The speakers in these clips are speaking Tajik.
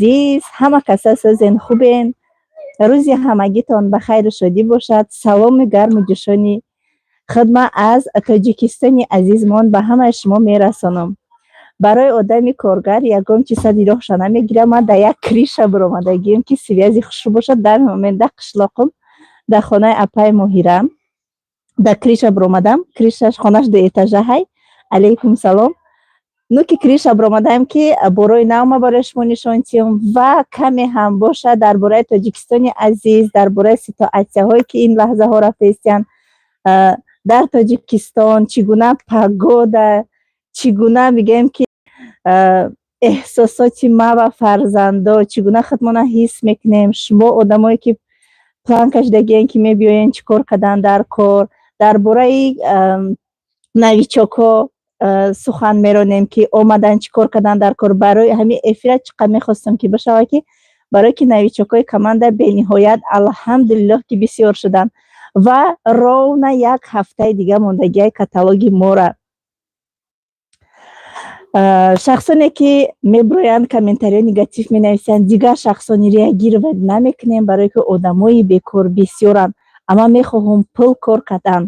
Азиз, ҳама каса созен, хубен. Рӯзи ҳамагитон ба хайру шодӣ бошад. Саломи гарму ҷӯшони хидма аз Тоҷикистони азизмон ба ҳамаи шумо мерасонам. Барои одами коргар ягон чиз сади роҳша намегирам. Ман дар як крыша буромадагием, ки связи хушрӯ бошад. Дар момент дар қишлоқум, дар хонаи апаи Моҳира дар крыша буромадам. Крышаш хонаш дуэтажа ҳай. Алейкум салом. Ну ки крыша буромадаем, ки борои нав ма барои шумо нишон тиҳам ва каме ҳам бошад дар бораи Тоҷикистони азиз, дар бораи ситуатсияҳое, ки ин лаҳзаҳо рафта истиянд дар Тоҷикистон, чӣ гуна погода, чӣ гуна мегӯем, ки эҳсосоти ма ва фарзандо, чӣ гуна худмона ҳис мекунем. Шумо одамое, ки план кашидагиен, ки мебиёен, чӣ кор кардан дар кор, дар бораи новичокҳо сухан меронем, ки омадан, чӣ кор кардан дар кор. Барои ҳамин эфира чӣ қадр мехостам, ки бишавад, ки барое ки новичокҳои команда бениҳоят, алҳамдулиллоҳ, ки бисёр шуданд ва ровно як ҳафтаи дига мондагиай каталоги мора. Шахсоне, ки мебироянд, комментариҳои негатив менависанд, дигар шахсони реагировать намекунем, барое ки одамои бекор бисёранд. Ама мехоҳам пул кор кардан.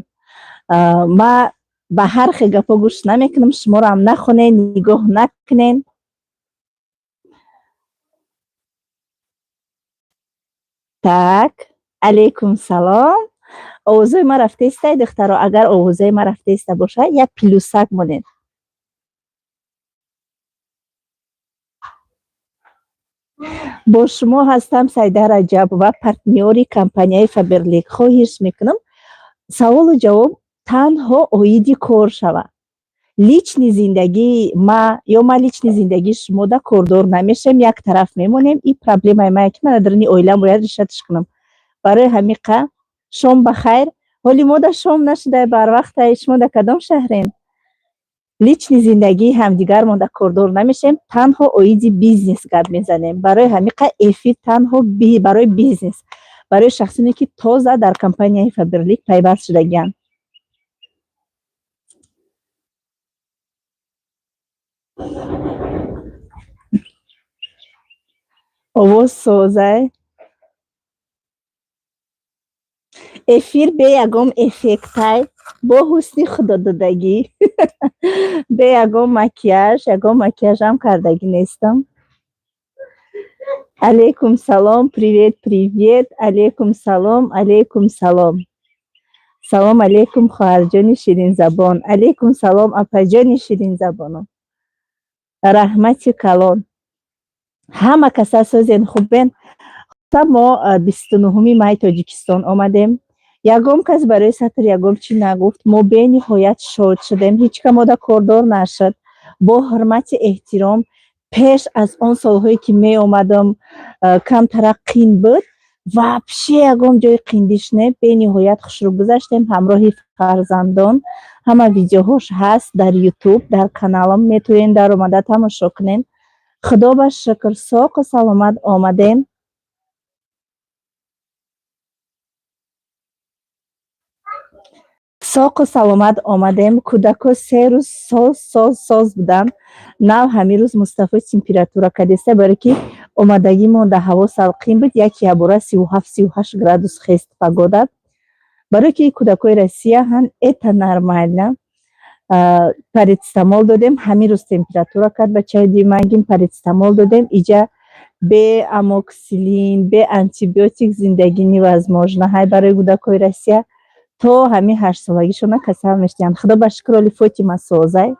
Ма ба ҳар хел гапҳо гӯш намекунам, шуморо ҳам нахонед, нигоҳ накунед. Так, алейкум салом. Овозои ман рафтаистай, духтаро? Агар овозои ман рафтаиста бошад, як плюсак монед. Бо шумо ҳастам Сайда Раҷабова, партнёри компанияи Фаберлик. Хоҳиш мекунам, саволу ҷавоб танҳо оиди кор шавад. Личный зиндагии ма ё ма личный зиндагии шумо да кордор намешавем, як тараф мемонем. И проблемаи мае, ки ман дар даруни оилам бояд решаташ кунам. Барои ҳамиқа шом ба хайр. Ҳоли мо да шом нашудай, барвақтай. Шумо дар кадом шаҳрен? Личный зиндагии ҳамдигармон да кордор намешавем, танҳо оиди бизнес гап мезанем. Барои ҳамиқа эфир танҳо барои бизнес, барои шахсоне, ки тоза дар компанияи Фаберлик пайваст шудагианд. Овоз созай. Эфир бе ягон эффектай, бо ҳусни худододагӣ, бе ягон макияж, ягон макияжам кардагӣ нестам. Алейкум салом, привет, привет, алейкум салом, алейкум салом. Салом алейкум, хоҳарҷони ширинзабон. Алейкум салом, апаҷони ширинзабоном. Раҳмати калон. Ҳама каса созен, хубен. Мо 29-уми май Тоҷикистон омадем. Ягон кас барои сатр ягон чӣ нагуфт. Мо бениҳоят шод шудем. Ҳеҷ ка мода кордор нашуд. Бо ҳурмати эҳтиром, пеш аз он солҳое, ки меомадам, камтарак қин буд. Вообще ягон ҷои қиндиш не, бениҳоят хушрӯ гузаштем ҳамроҳи фарзандон. Ҳама видеоҳош ҳаст дар Ютуб, дар каналам метавонед даромада тамошо кунед. Худо ба шукр, соқу саломат омадем. Соқу саломат омадем. Кӯдако 3 рӯз соз, соз, соз буданд. Нав ҳамин рӯз Мустафо температура кардеста, барое ки омадагимон дар ҳаво салқин буд, як ябора 37, 38 градус хест погода. Барое ки кӯдакои Россия ҳан, это нормально. Парацетамол додем, ҳамин рӯз температура кард бачаи димангим, парацетамол додем. Иҷа бе амоксилин, бе антибиотик зиндагӣ невозможно ҳай барои кӯдакои Россия. То ҳамин 8-солагишона касал мешуданд. Худо ба шукр, оли Фотима созай.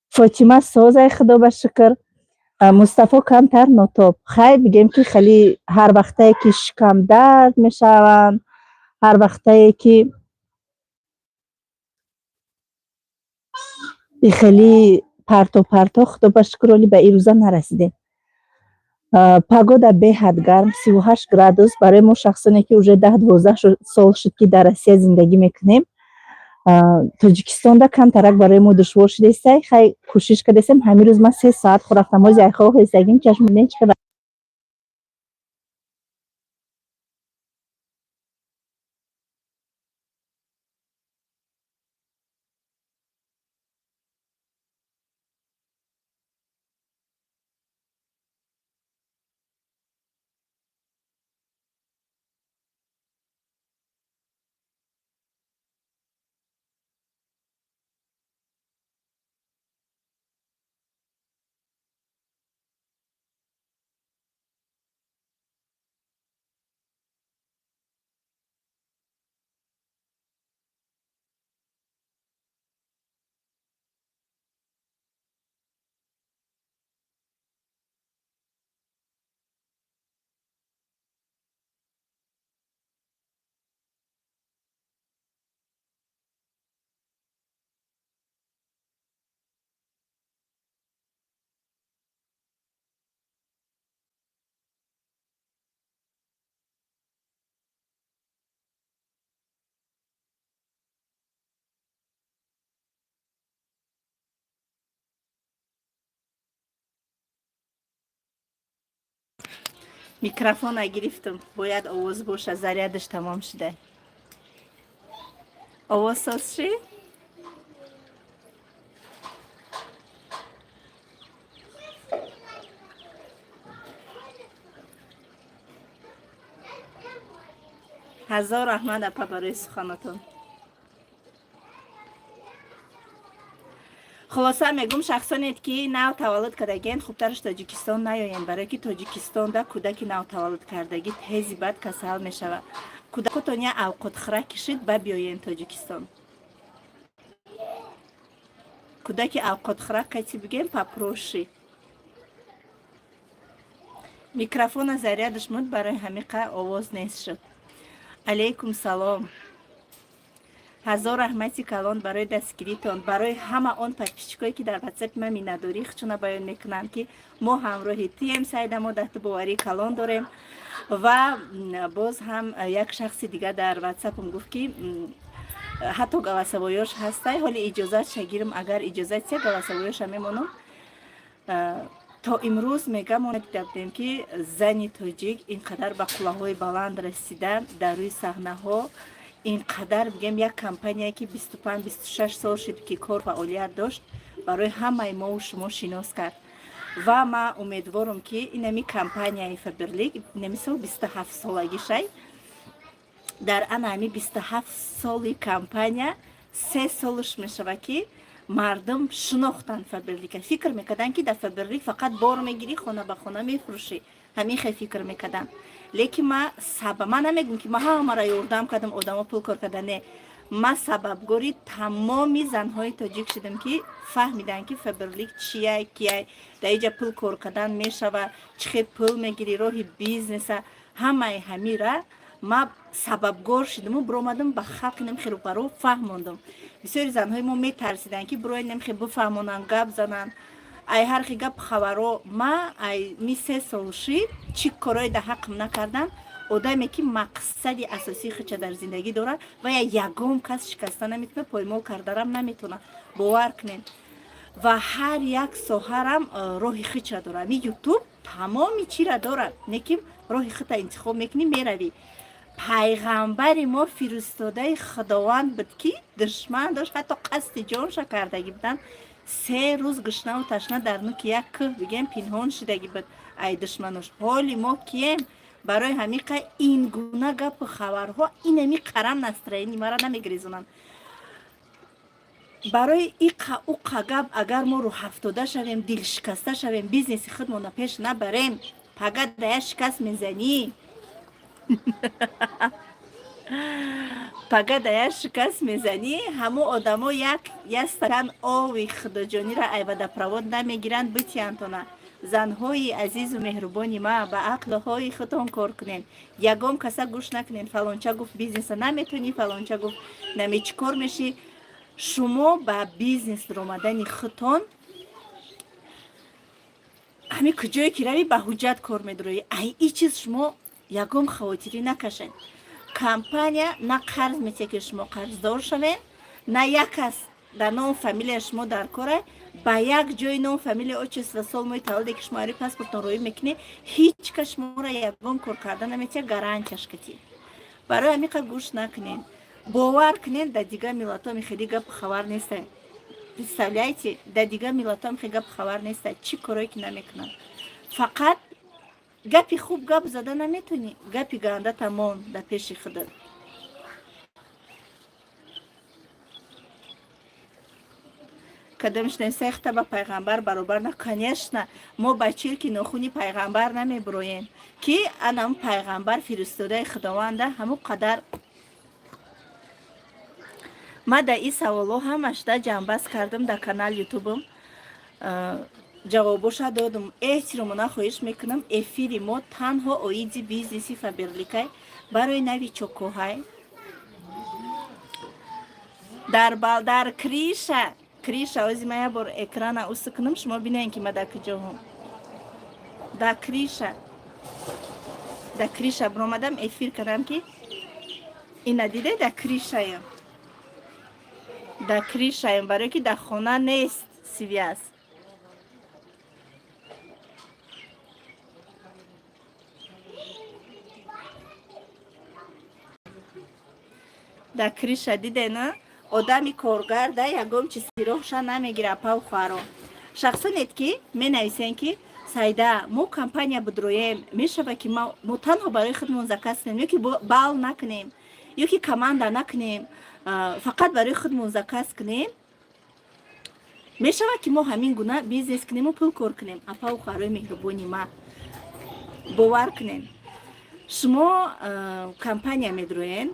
Фотима созай, худо ба шукр. Мустафо камтар нотоб. Хай, бигем, ки хеле ҳар вақтае, ки шикам дард мешаванд, ҳар вақтае, ки хеле парто парто, худо ба шукр, оли ба ин рӯза нарасидем. Погода беҳад гарм, 38 градус. Барои мо шахсоне, ки уже 10-12 сол шуд, ки дар Россия зиндагӣ мекунем, Тоҷикистонда камтарак барои мо душвор шудестай. Хай, кӯшиш кардесем. Ҳамин рӯз ман 3 соат рафтам, ҳози айхоҳ ҳестагим, чашм дидем чӣ. Микрофона гирифтам, бояд овоз боша, зарядаш тамом шуда. Овоз соз ши? Ҳазор раҳмат, апа, барои суханотон. Хулоса мегум, шахсоне ки нав таваллуд кардагиен, хубтараш Тоҷикистон наёен, барое ки Тоҷикистонда кӯдаки нав таваллуд кардагӣ тези бад касал мешавад. Кӯдакотон я авқотхӯра кишид, ба биёен Тоҷикистон. Кӯдаки авқотхӯра кати бигем, попроще. Микрофона зарядаш муд, барои ҳамиқа овоз нест шуд. Алейкум салом. Ҳазор раҳмати калон барои дастгиритон, барои ҳама он подписчикое ки дар ватсапи ман миннатдорӣ худшона баён мекунанд, ки мо ҳамроҳи туем, Сайда, мо дар ту боварии калон дорем. Ва боз ҳам як шахси дигар дар ватсапам гуфт, ки ҳатто голосовоёш ҳастай. Ҳоли иҷозатша гирм, агар иҷозат ся, голосовоёша мемонам. То имрӯз, мегам, мо надида будем, ки зани тоҷик ин қадар ба қуллаҳои баланд расида, дар рӯи саҳнаҳо ин қадар, бигем, як компания ки 25-26 сол шуд, ки кор фаъолият дошт, барои ҳамаи мову шумо шинос кард. Ва ман умедворам, ки инами компанияи Фаберлик инами сол 27 солагишай. Дар ана ҳами 27 соли компания 3 солаш мешавад, ки мардум шинохтанд Фаберлика. Фикр мекарданд, ки дар Фаберлик фақат бор мегирӣ, хона ба хона мефурӯшӣ, ҳамин хел фикр мекарданд. Лекин ма сабаб, ман намегӯм, ки ма ҳамаро ёрдам кардам одамо пул кор карда. Не, ма сабабгори тамоми занҳои тоҷик шудам, ки фаҳмиданд, ки Фаберлик чияй, кияй, дар иҷа пул кор кардан мешава, чӣ хел пул мегирӣ, роҳи бизнеса, ҳамаи ҳамира ма сабабгор шудаму биромадам, ба халқи немхе рӯбарӯ фаҳмондам. Бисёри занҳои мо метарсиданд, ки бирои немхе бифаҳмонанд, гап зананд. Ай ҳар хел гап хабаро ма ай ми 3 сол шид, чӣ корое дар ҳаққам накардам. Одаме ки мақсади асосии худша дар зиндагӣ дорад, ва я ягон кас шикаста наметавонад, поймол кардарам наметавонад, бовар кунед. Ва ҳар як соҳарам роҳи худша дорад. Ми Ютуб тамоми чира дорад, не ки роҳи худта интихоб мекунӣ, меравӣ. Пайғамбари мо фиристодаи Худованд буд, ки душман дошт, ҳатто қасди ҷонша кардагӣ буданд. 3 рӯз гушнаву ташна дар нуки як кӯҳ, бигем, пинҳон шудагӣ буд ай душманош. Ҳоли мо кием? Барои ҳамиқа ин гуна гапу хабарҳо инами қарам настроение мара намегирезонанд. Барои иқа уқа гап агар мо рӯҳафтода шавем, дилшикаста шавем, бизнеси худмона пеш набарем, пага дая шикаст мезанӣ, пага дая шикаст мезанӣ. Ҳамо одамо як стакан ови худоҷонира ай водопровод намегиранд, битиянтона. Занҳои азизу меҳрубони ма, ба ақлҳои худтон кор кунед, ягон каса гӯш накунед. Фалонча гуфт, бизнеса наметонӣ, фалонча гуфт, наме чӣ кор мешӣ. Шумо ба бизнес омадани худтон, ҳамин куҷое ки равӣ, ба ҳуҷҷат кор медуроӣ. Ай и чиз шумо ягон хавотирӣ накашед. Компания на қарз метиҳад, ки шумо қарздор шавед, на як кас дар ном фамилия шумо дар кора. Ба як ҷои ном, фамилия, отчество, сол, моҳи таваллуде ки шумо ари паспортон роӣ мекунед, ҳеҷ кас шуморо ягон кор карда наметиҳад, гарантияш катӣ. Барои ҳамиқа гӯш накунед, бовар кунед, дар дигар миллатҳо хеле гапу хабар неста. Представляете, дар дигар миллатҳо хеле гапу хабар неста. Чӣ корое ки намекунанд? Фақат гапи хуб гап зада наметонӣ, гапи ганда тамом дар пеши худат. Кадомш сехта ба пайғамбар баробар на? Конечно, мо ба чирки нохуни пайғамбар намебуроем, ки анам пайғамбар фиристодаи Худованда. Ҳамон қадар ма дар ин саволҳо ҳамашда ҷамъбаст кардам, дар канал Ютубам ҷавобоша додум. Эҳтиромона хоҳиш мекунам, эфири мо танҳо оиди бизнеси Фаберликай, барои нави чокоҳай. Дар крыша ози ма як бор экрана усу кунам, шумо бинед, ки ма дар куҷоҳом. Дар крыша биромадам, эфир кардам, ки ина диде, дар крышаям, дар крышаем, барое ки дар хона нест связь. Дар крыша дидена, одами коргар да ягон чиз сироҳша намегира. Апау, хоҳаро, шахсонет ки менависен, ки Сайда, мо компания бидроем, мешава ки мо танҳо барои худмон заказ кунем ё ки бал накунем, ё ки команда накунем, фақат барои худмон заказ кунем, мешава ки мо ҳамин гуна бизнес кунему пул кор кунем? Апау, хоҳарои меҳрубони ма, бовар кунем, шумо компания медроен,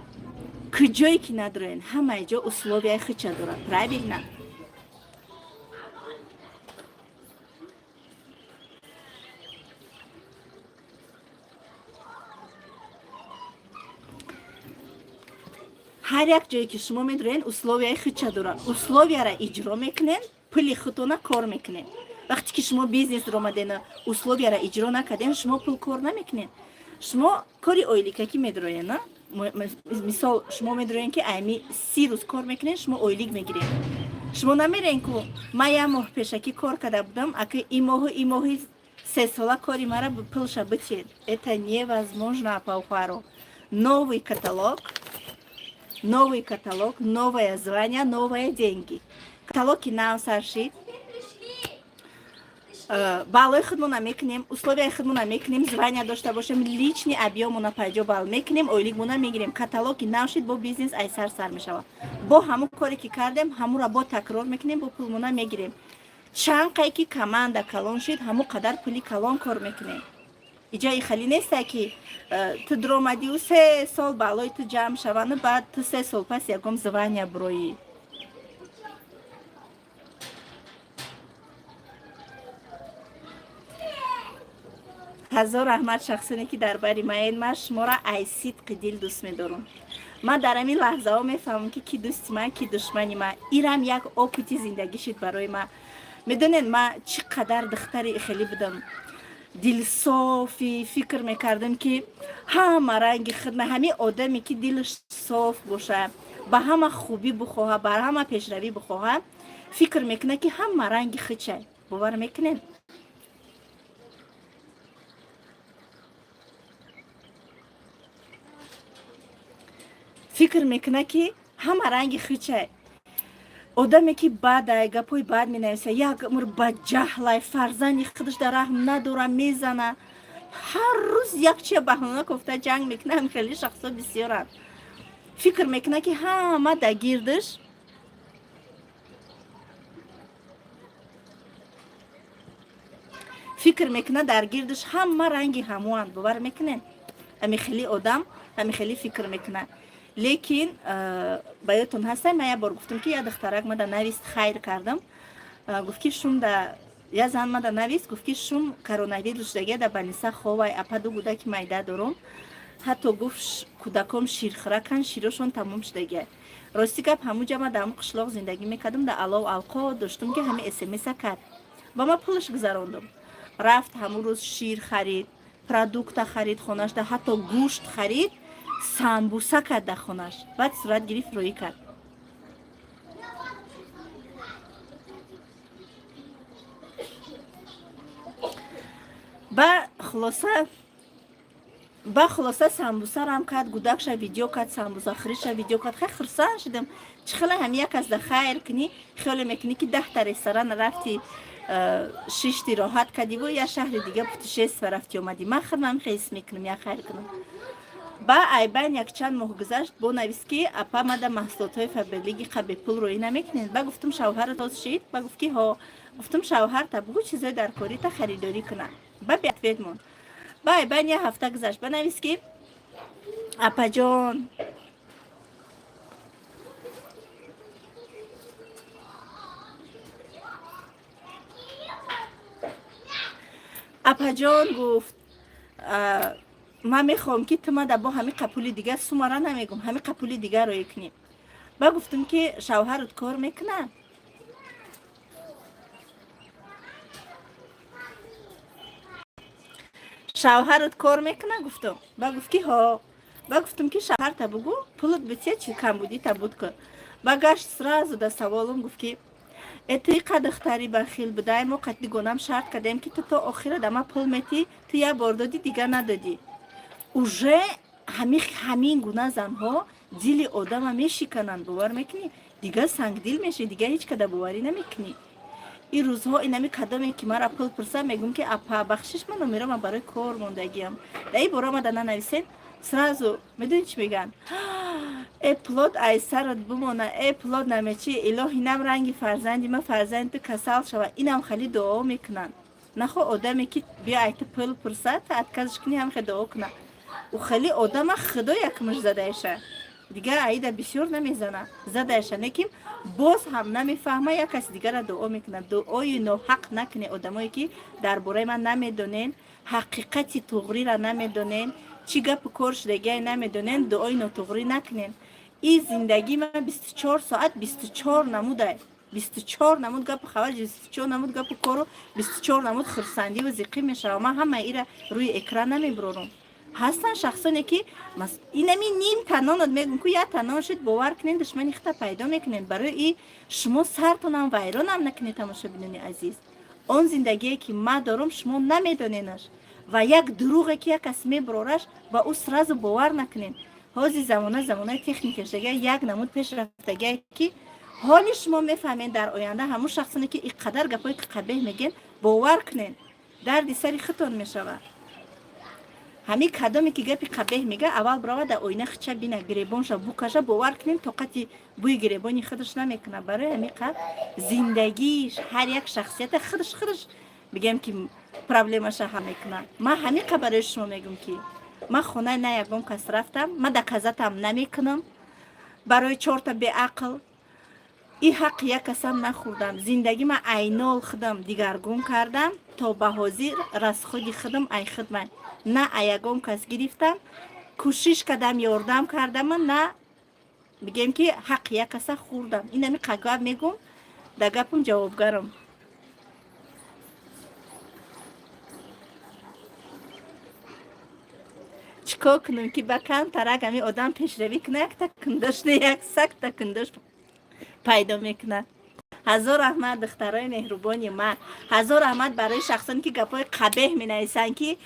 куҷое ки надроен, ҳамаи ҷо условияи худша дорад, правильно? Ҳар як ҷое ки шумо медроен, условияи худша дорад. Условияра иҷро мекунен, пули худтона кор мекунед. Вақте ки шумо бизнес омадена, условияра иҷро накарден, шумо пул кор намекунед. Шумо кори ойликакӣ медроен, мисол, шумо медроен, ки айми 30 рӯз кор мекунед, шумо ойлик мегиред. Шумо намерен ку ман як моҳ пешакӣ кор карда будам, ака и моҳу и моҳи сесола кори мара пулша битиед. Это невозможно, апау, хоҳаро. Новый каталог, новый каталог, новое звание, новые деньги. Каталоги нав сар шид, баллои худмона мекунем, условияи худмона мекунем, звания дошта бошем, личный объёмона 50 балл мекунем, ойликмона мегирем. Каталоги нав шид, бо бизнес ай сар сар мешавад. Бо ҳамун коре ки кардем, ҳамура бо такрор мекунем, бо пулмона мегирем. Чанд қай ки команда калон шид, ҳамун қадар пули калон кор мекунем. Иҷои хали несте, ки ту дуромадиу 3 сол баллои ту ҷамъ шавану баъд ту 3 сол пас ягон звания буроӣ. Ҳазор раҳмат, шахсоне ки дар бари маен. Ман шуморо ай сидқи дил дӯст медорам. Ман дар ҳамин лаҳзаҳо мефаҳмам, ки ки дӯсти ман, ки душмани ман. Ирам як опыти зиндагӣ шуд барои ман. Медонед, ман чӣ қадар духтари хеле будам дилсофӣ, фикр мекардам, ки ҳама ранги хидма. Ҳамин одаме ки дилаш соф боша, ба ҳама хубӣ бухоҳа, ба ҳама пешравӣ бухоҳа, фикр мекунад, ки ҳама ранги худшай. Бовар мекунед? Фикр мекунад, ки ҳама ранги худшай. Одаме ки бадай, гапҳои бад менависа, як умр ба ҷаҳлай, фарзанди худаш дар раҳм надора, мезана, ҳар рӯз якчия баҳона кофта ҷанг мекунад. Хеле шахсҳо бисёранд, фикр мекунад, ки ҳама дар гирдиш. Фикр мекунад, дар гирдиш ҳама ранги ҳамоанд. Бовар мекунед, ҳами хеле одам ҳами хеле фикр мекунад. Лекин ба ёдтон ҳастай, ман як бор гуфтам, ки як духтарак мада навист, хайр кардам, гуфт, ки шум да я зан мада навист, гуфт, ки шум коронавирус шудагия, да больница ховай, апа, ду кӯдаки майда дорум, ҳатто гуфт, кӯдаком ширхӯракан, широшон тамом шудагия. Рости гап, ҳамуҷа ма дар ҳамун қишлоқ зиндагӣ мекардам, дар алов алқо доштум, ки ҳами смса кард ва ма пулаш гузарондум. Рафт, ҳамун рӯз шир харид, продукта харид хонашда, ҳатто гӯшт харид, самбуса кард дар хонаш, баъд сурат гирифт, рӯӣ кард. Ба хулоса самбусарам кард, гудакша видео кард, самбусахӯриша видео кард. Хай, хурсанд шудам. Чӣ хела ҳам як аз да хайр кунӣ, хиёле мекунӣ, ки 10-та ресторан рафти, шишти, роҳат кардиву як шаҳри дига путешествие рафти омадӣ. Ман худам хес мекунам, як хайр кунам. Ба айбайн якчанд моҳ гузашт, бо навист, ки апа, мада маҳсулотҳои Фаберлиги қабепул рӯӣ намекунед? Ба гуфтум, шавҳарат оз шид? Ба гуфт, ки ҳо. Гуфтум, шавҳарта бугӯ, чизои дар корита харидорӣ кунад. Ба беответ монд. Ба айбайн як ҳафта гузашт, ба навист, ки апаҷон, апаҷон, гуфт, ман мехоҳам, ки ту мада бо ҳамин қапули дигар, сумара намегум, ҳамин қапули дигар роӣ кунӣ. Ба гуфтум, ки шавҳарат кор мекунад? Шавҳарат кор мекунад, гуфтум. Ба гуфт, ки ҳо. Ба гуфтум, ки шавҳарта бугӯ, пулат бития, чи камбудита буд кун. Ба гашт сразу да саволум, гуфт, ки э, ту иқа духтари бахил будай, мо қатъи гонам шарт кардем, ки ту то охира да ма пул метӣ, ту як бор додӣ, дигар надодӣ. Уже ҳамин гуна занҳо Дили одама мешикананд, бовар мекунӣ? Дигар сангдил мешӣ, дигар ҳеҷ када боварӣ намекунӣ. Ин рӯзҳо инами кадоме ки мара пул пурса, мегӯм, ки апа, бахшиш, ман номерама барои кор мондагиам, дар ин бора мада нанависен. Сразу медонӣ чӣ мегӯянд? Э, пулот ай сарат бимона, э, пулот намечи, илоҳ, инам ранги фарзанди ма, фарзанди ту касал шава. Инам хали дуо мекунанд. Нахо одаме ки биё ай ту пул пурса, та отказ ш кунӣ, ҳам хе дуо куна. Ӯ хели одама худо якмуш задаеша, дигар аида бисёр намезана, задаеша, лекин боз ҳам намефаҳма, як каси дигара дуо мекунад. Дуои ноҳақ накуне. Одамое ки дар бораи ман намедонен, ҳақиқати туғрира намедонен, чӣ гапу кор шудагиай намедонен, дуои нотуғрӣ накунен. Ин зиндагии ман 24 соат 24 намудай, 24 намуд гапу хабар, 24 намуд гапу кору, 24 намуд хурсандиву зиқӣ мешавам. Ман ҳамаи ира рӯи экран намебурорам. Ҳастанд шахсоне ки инами ним танонот мегӯм ку, як танон шуд, бовар кунен, душмани хита пайдо мекунен. Барои и шумо сартонам вайронам накунед. Тамошобинони азиз, он зиндагие ки ман дорам, шумо намедоненаш ва як дурӯғе ки як кас мебурораш, ба ӯ сразу бовар накунед. Ҳозир замона замонаи техника шудага, як намуд пешрафтагие ки ҳоли шумо мефаҳмед. Дар оянда ҳамун шахсоне ки ин қадар гапҳои қабеҳ мегӯен, бовар кунед, дарди сари худтон мешавад. Ҳамин кадоме ки гапи қабеҳ мега, аввал бирава дар оина хича бина, гиребонша букаша. Бовар кунем, тоқати бӯи гиребони худаш намекунад. Барои ҳамин қад зиндагии ҳар як шахсията худаш худаш бигем ки проблемаша ҳал мекунад. Ман ҳамин қа барои шумо мегӯм, ки ман хонаи на ягон кас рафтам, ман доказать ам намекунам барои чорта беақл. И ҳаққи як касам нахӯрдам. Зиндагӣ ман айнол худам дигаргун кардам. То ба ҳозир расход и худам ай худман, на ягон кас гирифтам, кӯшиш кардам, ёрдам кардама, на бигем ки ҳаққи як каса хӯрдам. Инами қагап мегӯм, да гапам ҷавобгарам. Чӣ кор кунем, ки ба камтарак ҳамин одам пешравӣ куна, якта кундош не, як сакта кундош пайдо мекунад. Ҳазор раҳмат, духтарои меҳрубони ман. Ҳазор раҳмат барои шахсоне ки гапҳои қабеҳ менависанд, ки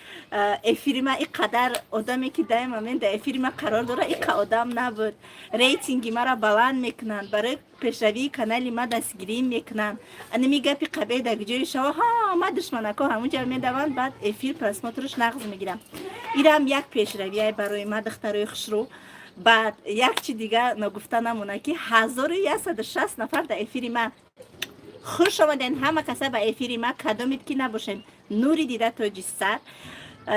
эфири ман ин қадар одаме ки дар момент дар эфири ман қарор дорад, иқа одам набуд. Рейтинги маро баланд мекунанд, барои пешравии канали ма дастгирӣ мекунанд. Анами гапи қабеҳ дар ҷои шава, ҳама душманако ҳамунҷа медаванд, баъд эфир просмотр ш нағз мегирам. Ирам як пешравие барои ма, духтарои хушрӯ. Баъд як чи дига ногуфта намонад, ки 1160 нафар дар эфири ман. Хуш омаден ҳама каса ба эфири ма, кадомед ки набошен, нури дида, тоҷи сар.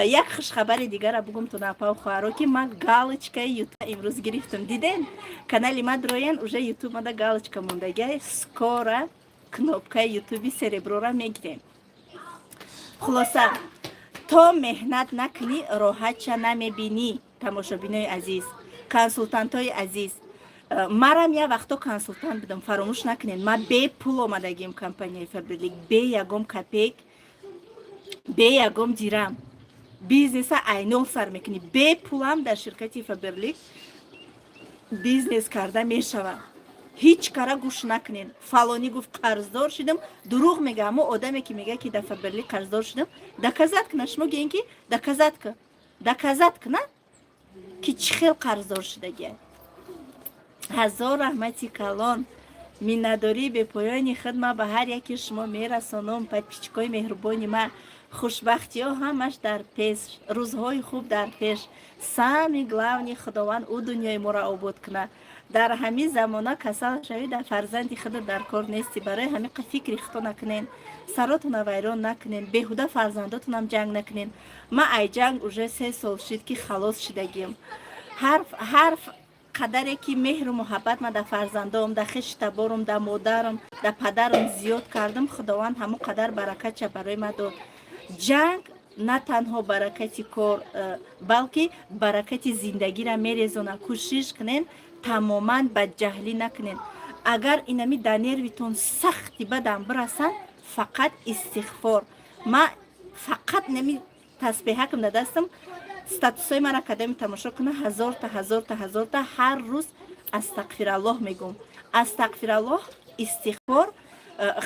Як хушхабари дигара бугум ту, напав хоҳаро, ки ман галочка и Ютуб имрӯз гирифтам. Диден, канали ма дроен, уже Ютуб мада галочка мондагия. Скоро кнопка и Ютуби серебро ра мегирем. Хулоса, то меҳнат накунӣ, роҳатша намебинӣ. Тамошобинои азиз, консултантҳои азиз, марам як вақто консултант будам, фаромӯш накунед. Ман бепул омадагим компанияи Фаберлик, бе ягон копейк, бе ягон дирам. Бизнеса айнол сар мекунӣ. Бепулам дар ширкати Фаберлик бизнес карда мешавад. Ҳеҷ кара гӯш накунед. Фалонӣ гуфт, қарздор шудам, дурӯғ мега. Аммо одаме ки мега, ки дар Фаберлик қарздор шудам, доказать куна. Шумо гӯен, ки доказать ка, доказать куна, ки чӣ хел қарздор шудагия. Ҳазор раҳмати калон, миннатдории бепоёни худ ма ба ҳар яки шумо мерасонам. Подписчик ои меҳрубони ма, хушбахтиҳо ҳамаш дар пеш, рӯзҳои хуб дар пеш. Самый главный, Худованд ӯ дунёи моро обод кунад. Дар ҳамин замона касал шавӣ, дар фарзанди худо дар кор нестӣ. Барои ҳамин фикри худо накунен, саротона вайрон накунен, беҳуда фарзандотонам ҷанг накунен. Ман ай ҷанг уже 3 сол шуд, ки халос шудагим. Ҳар қадаре ки меҳру муҳаббат ман дар фарзандом, дар хеши таборум, дар модарам, дар падарам зиёд кардам, Худованд ҳамон қадар баракатша барои ман дод. Ҷанг на танҳо баракати кор, балки баракати зиндагиро мерезонад. Кӯшиш кунен, тамоман бадҷаҳлӣ накунед. Агар инами дар нерви тон сахти бадам бирасанд, фақат истиғфор. Ман фақат нами тасбеҳакам дар дастам, статусҳои мара кадами тамошо куна, ҳазорта, ҳазорта, ҳазорта ҳар рӯз астағфираллоҳ мегӯм. Астағфираллоҳ, истиғфор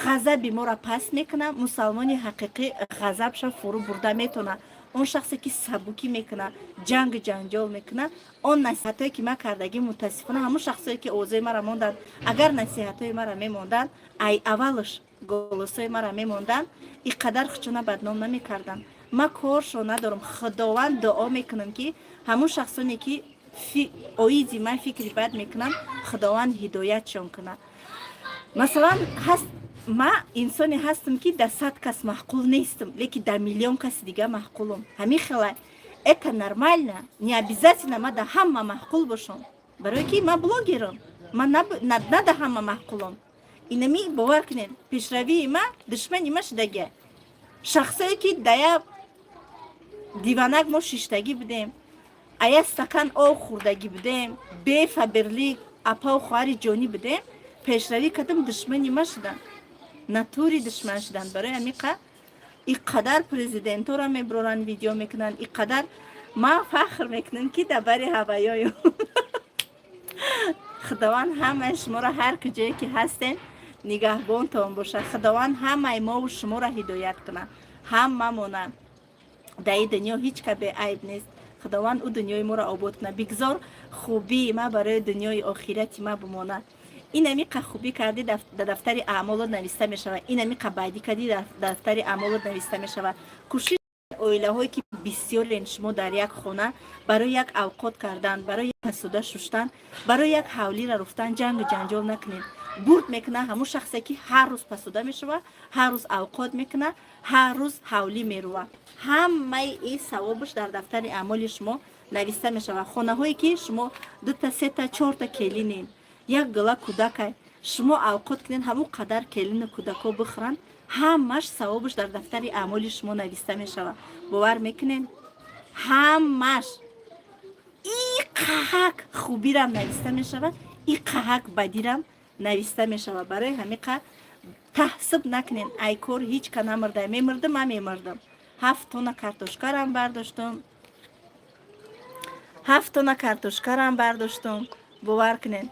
ғазаби моро паст мекунад. Мусалмони ҳақиқӣ ғазабша фурӯ бурда метавонад. Он шахсе ки сабукӣ мекунад, ҷангу ҷанҷол мекунад, он насиҳатҳое ки ман кардагӣ, мутаассифона, ҳамон шахсое ки овозои мара монданд, агар насиҳатҳои мара мемонданд, ай аввалш голосои мара мемонданд, ин қадар хучона бадном намекарданд. Ман коршо надорам. Худованд, дуо мекунам, ки ҳамон шахсоне ки оиди ман фикри бад мекунанд, Худованд ҳидоятшон кунад. Масалан, ҳаст, ман инсоне ҳастам, ки дар 100 кас маъқул нестам, лекин дар миллион каси дига маъқулам. Ҳамин хела, это нормально. Не обязательно ман дар ҳама маъқул бошам, барое ки ман блогерам, ман на дар ҳама маъқулам. Инами бовар кунед, пешравии ма душмани ма шудагия. Шахсое ки да як диванак мо шиштагӣ будем, а як стакан об хӯрдагӣ будем, бе Фаберлик апау хоҳари ҷонӣ будем, пешравӣ кардам, душмани ма шуданд, натури душман шуданд. Барои ҳамиқа и қадар президентора меброранд, видео мекунанд, и қадар ман фахр мекунам, ки дар бари ҳаваёю. Худованд ҳамаи шуморо ҳар куҷое ки ҳастем нигаҳбонтон бошад. Худованд ҳамаи мову шуморо ҳидоят кунад, ҳамамона. Дар ин дунё ҳеҷ ка беайб нест. Худованд ӯ дунёи моро обод кунад. Бигзор хубии ма барои дунёи охирати ма бимонад. Ин амиқа хубӣ кардӣ, дар дафтари аъмолот нависта мешавад. Ин амиқа бадӣ кардӣ, дар дафтари аъмолот нависта мешавад. Кӯшиш, оилаҳое ки бисёрен шумо дар як хона, барои як авқот кардан, барои як пасуда шуштан, барои як ҳавлира руфтан ҷангу ҷанҷол накунед. Бурд мекунад ҳамун шахсе, ки ҳар рӯз пасуда мешавад, ҳар рӯз авқот мекунад, ҳар рӯз ҳавлӣ мерувад. Ҳамаи ин савобаш дар дафтари аъмоли шумо нависта мешавад. Хонаҳое ки шумо дута, сета, чорта келинен, як гала кӯдакай, шумо авқот кунед, ҳамун қадар келину кӯдакҳо бихӯранд, ҳамаш савобаш дар дафтари аъмоли шумо нависта мешавад. Бовар мекунед, ҳамаш и қаҳак хубирам нависта мешавад, и қаҳак бадирам нависта мешавад. Барои ҳамиқа таҳсиб накунед. Ай кор ҳеҷ ка намурда. Мемурдам, ман мемурдам. 7 тонна картошкарам бардоштум, 7 тонна картошкарам бардоштум. Бовар кунед,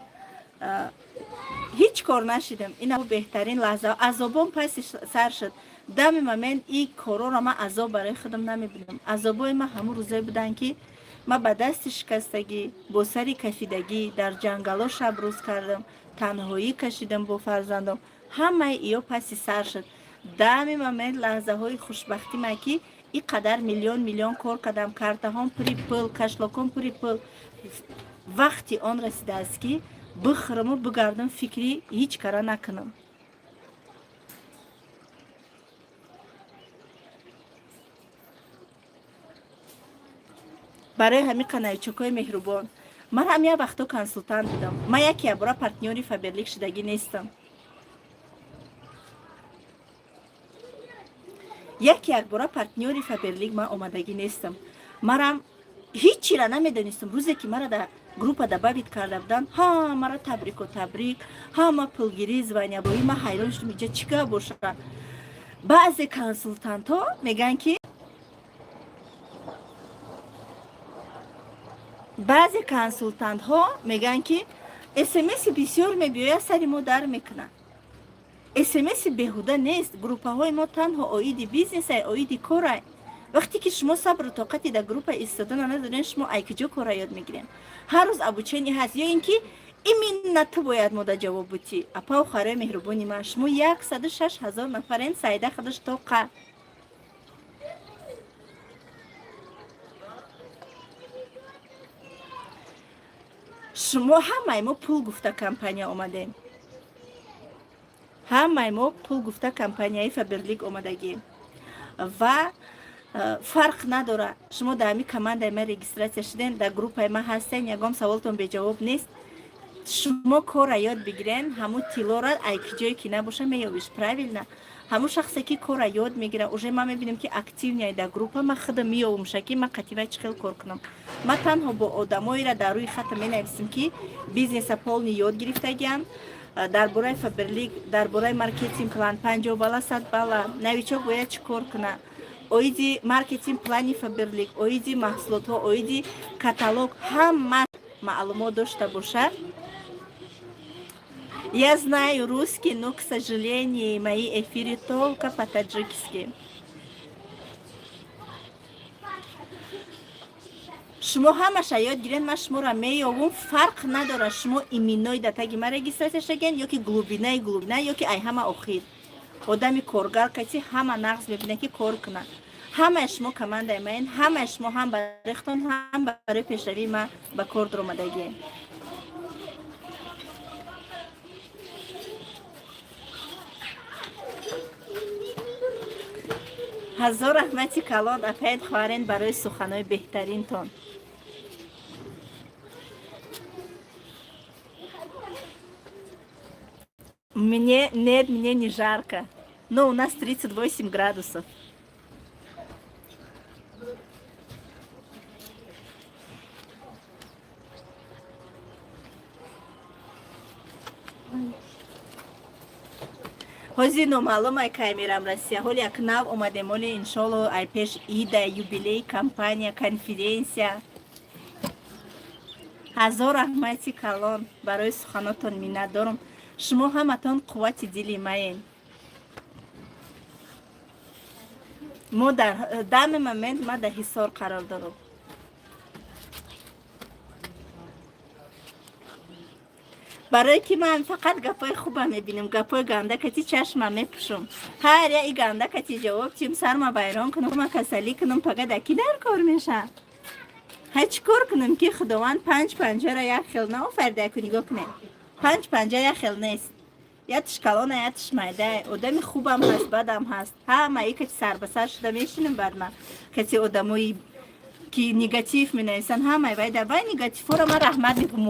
ҳеҷ кор нашидам. Ин беҳтарин лаҳза, азобон паси сар шуд. Дами момент и корора ман азоб барои худам намебинам. Азобои ман ҳамун рӯзое буданд, ки ман ба дасти шикастагӣ, бо сари кафидагӣ дар ҷангало шаб рӯз кардам, танҳоӣ кашидам бо фарзандом. Ҳамаи иё паси сар шуд. Дами момент лаҳзаҳои хушбахтӣ ман, ки ин қадар миллион миллион кор кардам, картаҳом пури пул, кошелёком пури пул, вақти он расидааст, ки бихӯраму бигардам, фикри ҳеҷ кара накунам. Барои ҳамин, новичокҳои меҳрубон, ман ҳам як вақто консултант будам. Ман яке ябора партнёри Фаберлик шудагӣ нестам. Яке якбора партнёри Фаберлик ман омадагӣ нестам. Марам ҳеҷ чира намедонистам. Рӯзе ки мара дар группа добавить карда буданд, ҳамара табрику табрик, ҳама пулгирӣ, званиябоӣ. Ман ҳайрон шудам, иҷа чӣ гап бошад? Баъзе консултантҳо мегӯянд, ки баъзе консултантҳо мегӯянд, ки смси бисёр мебиёяд, сари мо дар мекунад. Смси беҳуда нест. Группаҳои мо танҳо оиди бизнесай, оиди корай. Вақте ки шумо сабру тоқати дар группа истодана надорен, шумо ай куҷо кора ёд мегирен? Ҳар рӯз обучение ҳаст ё ин ки именно ту бояд мода ҷавоб бутӣ? Апау харои меҳрубони ман, шумо 106 000 нафарен. Сайда худаш тоқа. Шумо ҳамаи мо пул гуфта компания омадем, ҳамаи мо пул гуфта компанияи Фаберлик омадагӣ ва фарқ надорад, шумо дар ҳамин командаи ман регистрация шудем, дар группаи ман ҳастен, ягон саволтон беҷавоб нест. Шумо кора ёд бигирен, ҳамун тиллора ай ки ҷое ки набоша меёбиш, правильно? Ҳамун шахсе ки кора ёд мегирад, уже ман мебинем, ки активный дар группа, ман худам меёвумша, ки ман қативай чӣ хел кор кунам. Ман танҳо бо одамоеро дар рӯи хата менависем, ки бизнеса полный ёд гирифтагианд, дар бораи Фаберлик, дар бораи маркетинг план, 50 балла, 100 балла, новичок бояд чӣ кор кунад, оиди маркетинг плани Фаберлик, оиди маҳсулотҳо, оиди каталог, ҳама маълумот дошта бошад. Я знаю русский, но, к сожалению, мои эфиры только по-таджикски. Шумо ҳамаша ёд гирен, ман шуморо меёвум. Фарқ надорад, шумо именной да таги ма регистрация шаген ё ки глубинаи глубина, ё ки ай ҳама охир. Одами коргар каси ҳама нағз мебинад, ки кор кунад. Ҳамаи шумо командаи маен, ҳамаи шумо ҳам барои худтон, ҳам барои пешравии ма ба кор дуромадагием. Ҳазор раҳмати калон, апаед, хоҳарен, барои суханҳои беҳтаринтон. Мне нет, мне не жарко, но у нас 38 градусов. Ҳозир номаълум, ай кай мерам Россия. Ҳоли як нав омадем, ҳоли, иншолло, ай пеш ида, юбилей компания, конференсия. Ҳазор раҳмати калон барои суханотон, миннатдорум. Шумо ҳаматон қуввати дили маен. Мо дар данный момент, ма дар Ҳисор қарор дорам. Барое ки ман фақат гапҳои хуба мебинам, гапҳои ганда кати чашма мепӯшам. Ҳар я и ганда кати ҷавоб тим, сарма вайрон кунам, ма касалӣ кунам, пага да ки дар кор меша? Ҳай, чӣ кор кунам, ки Худованд панҷ панҷара як хел наофарида? Ку нигоҳ кунед, панҷ панҷа як хел нест: ятиш калона, ятиш майда. Одами хубам ҳаст, бадам ҳаст. Ҳама и кати сарбасар шуда мешинам. Баъд ма каси одамои ки негатив менависанд, ҳамаи вай дар вай негативҳоро ман раҳмат мегӯм.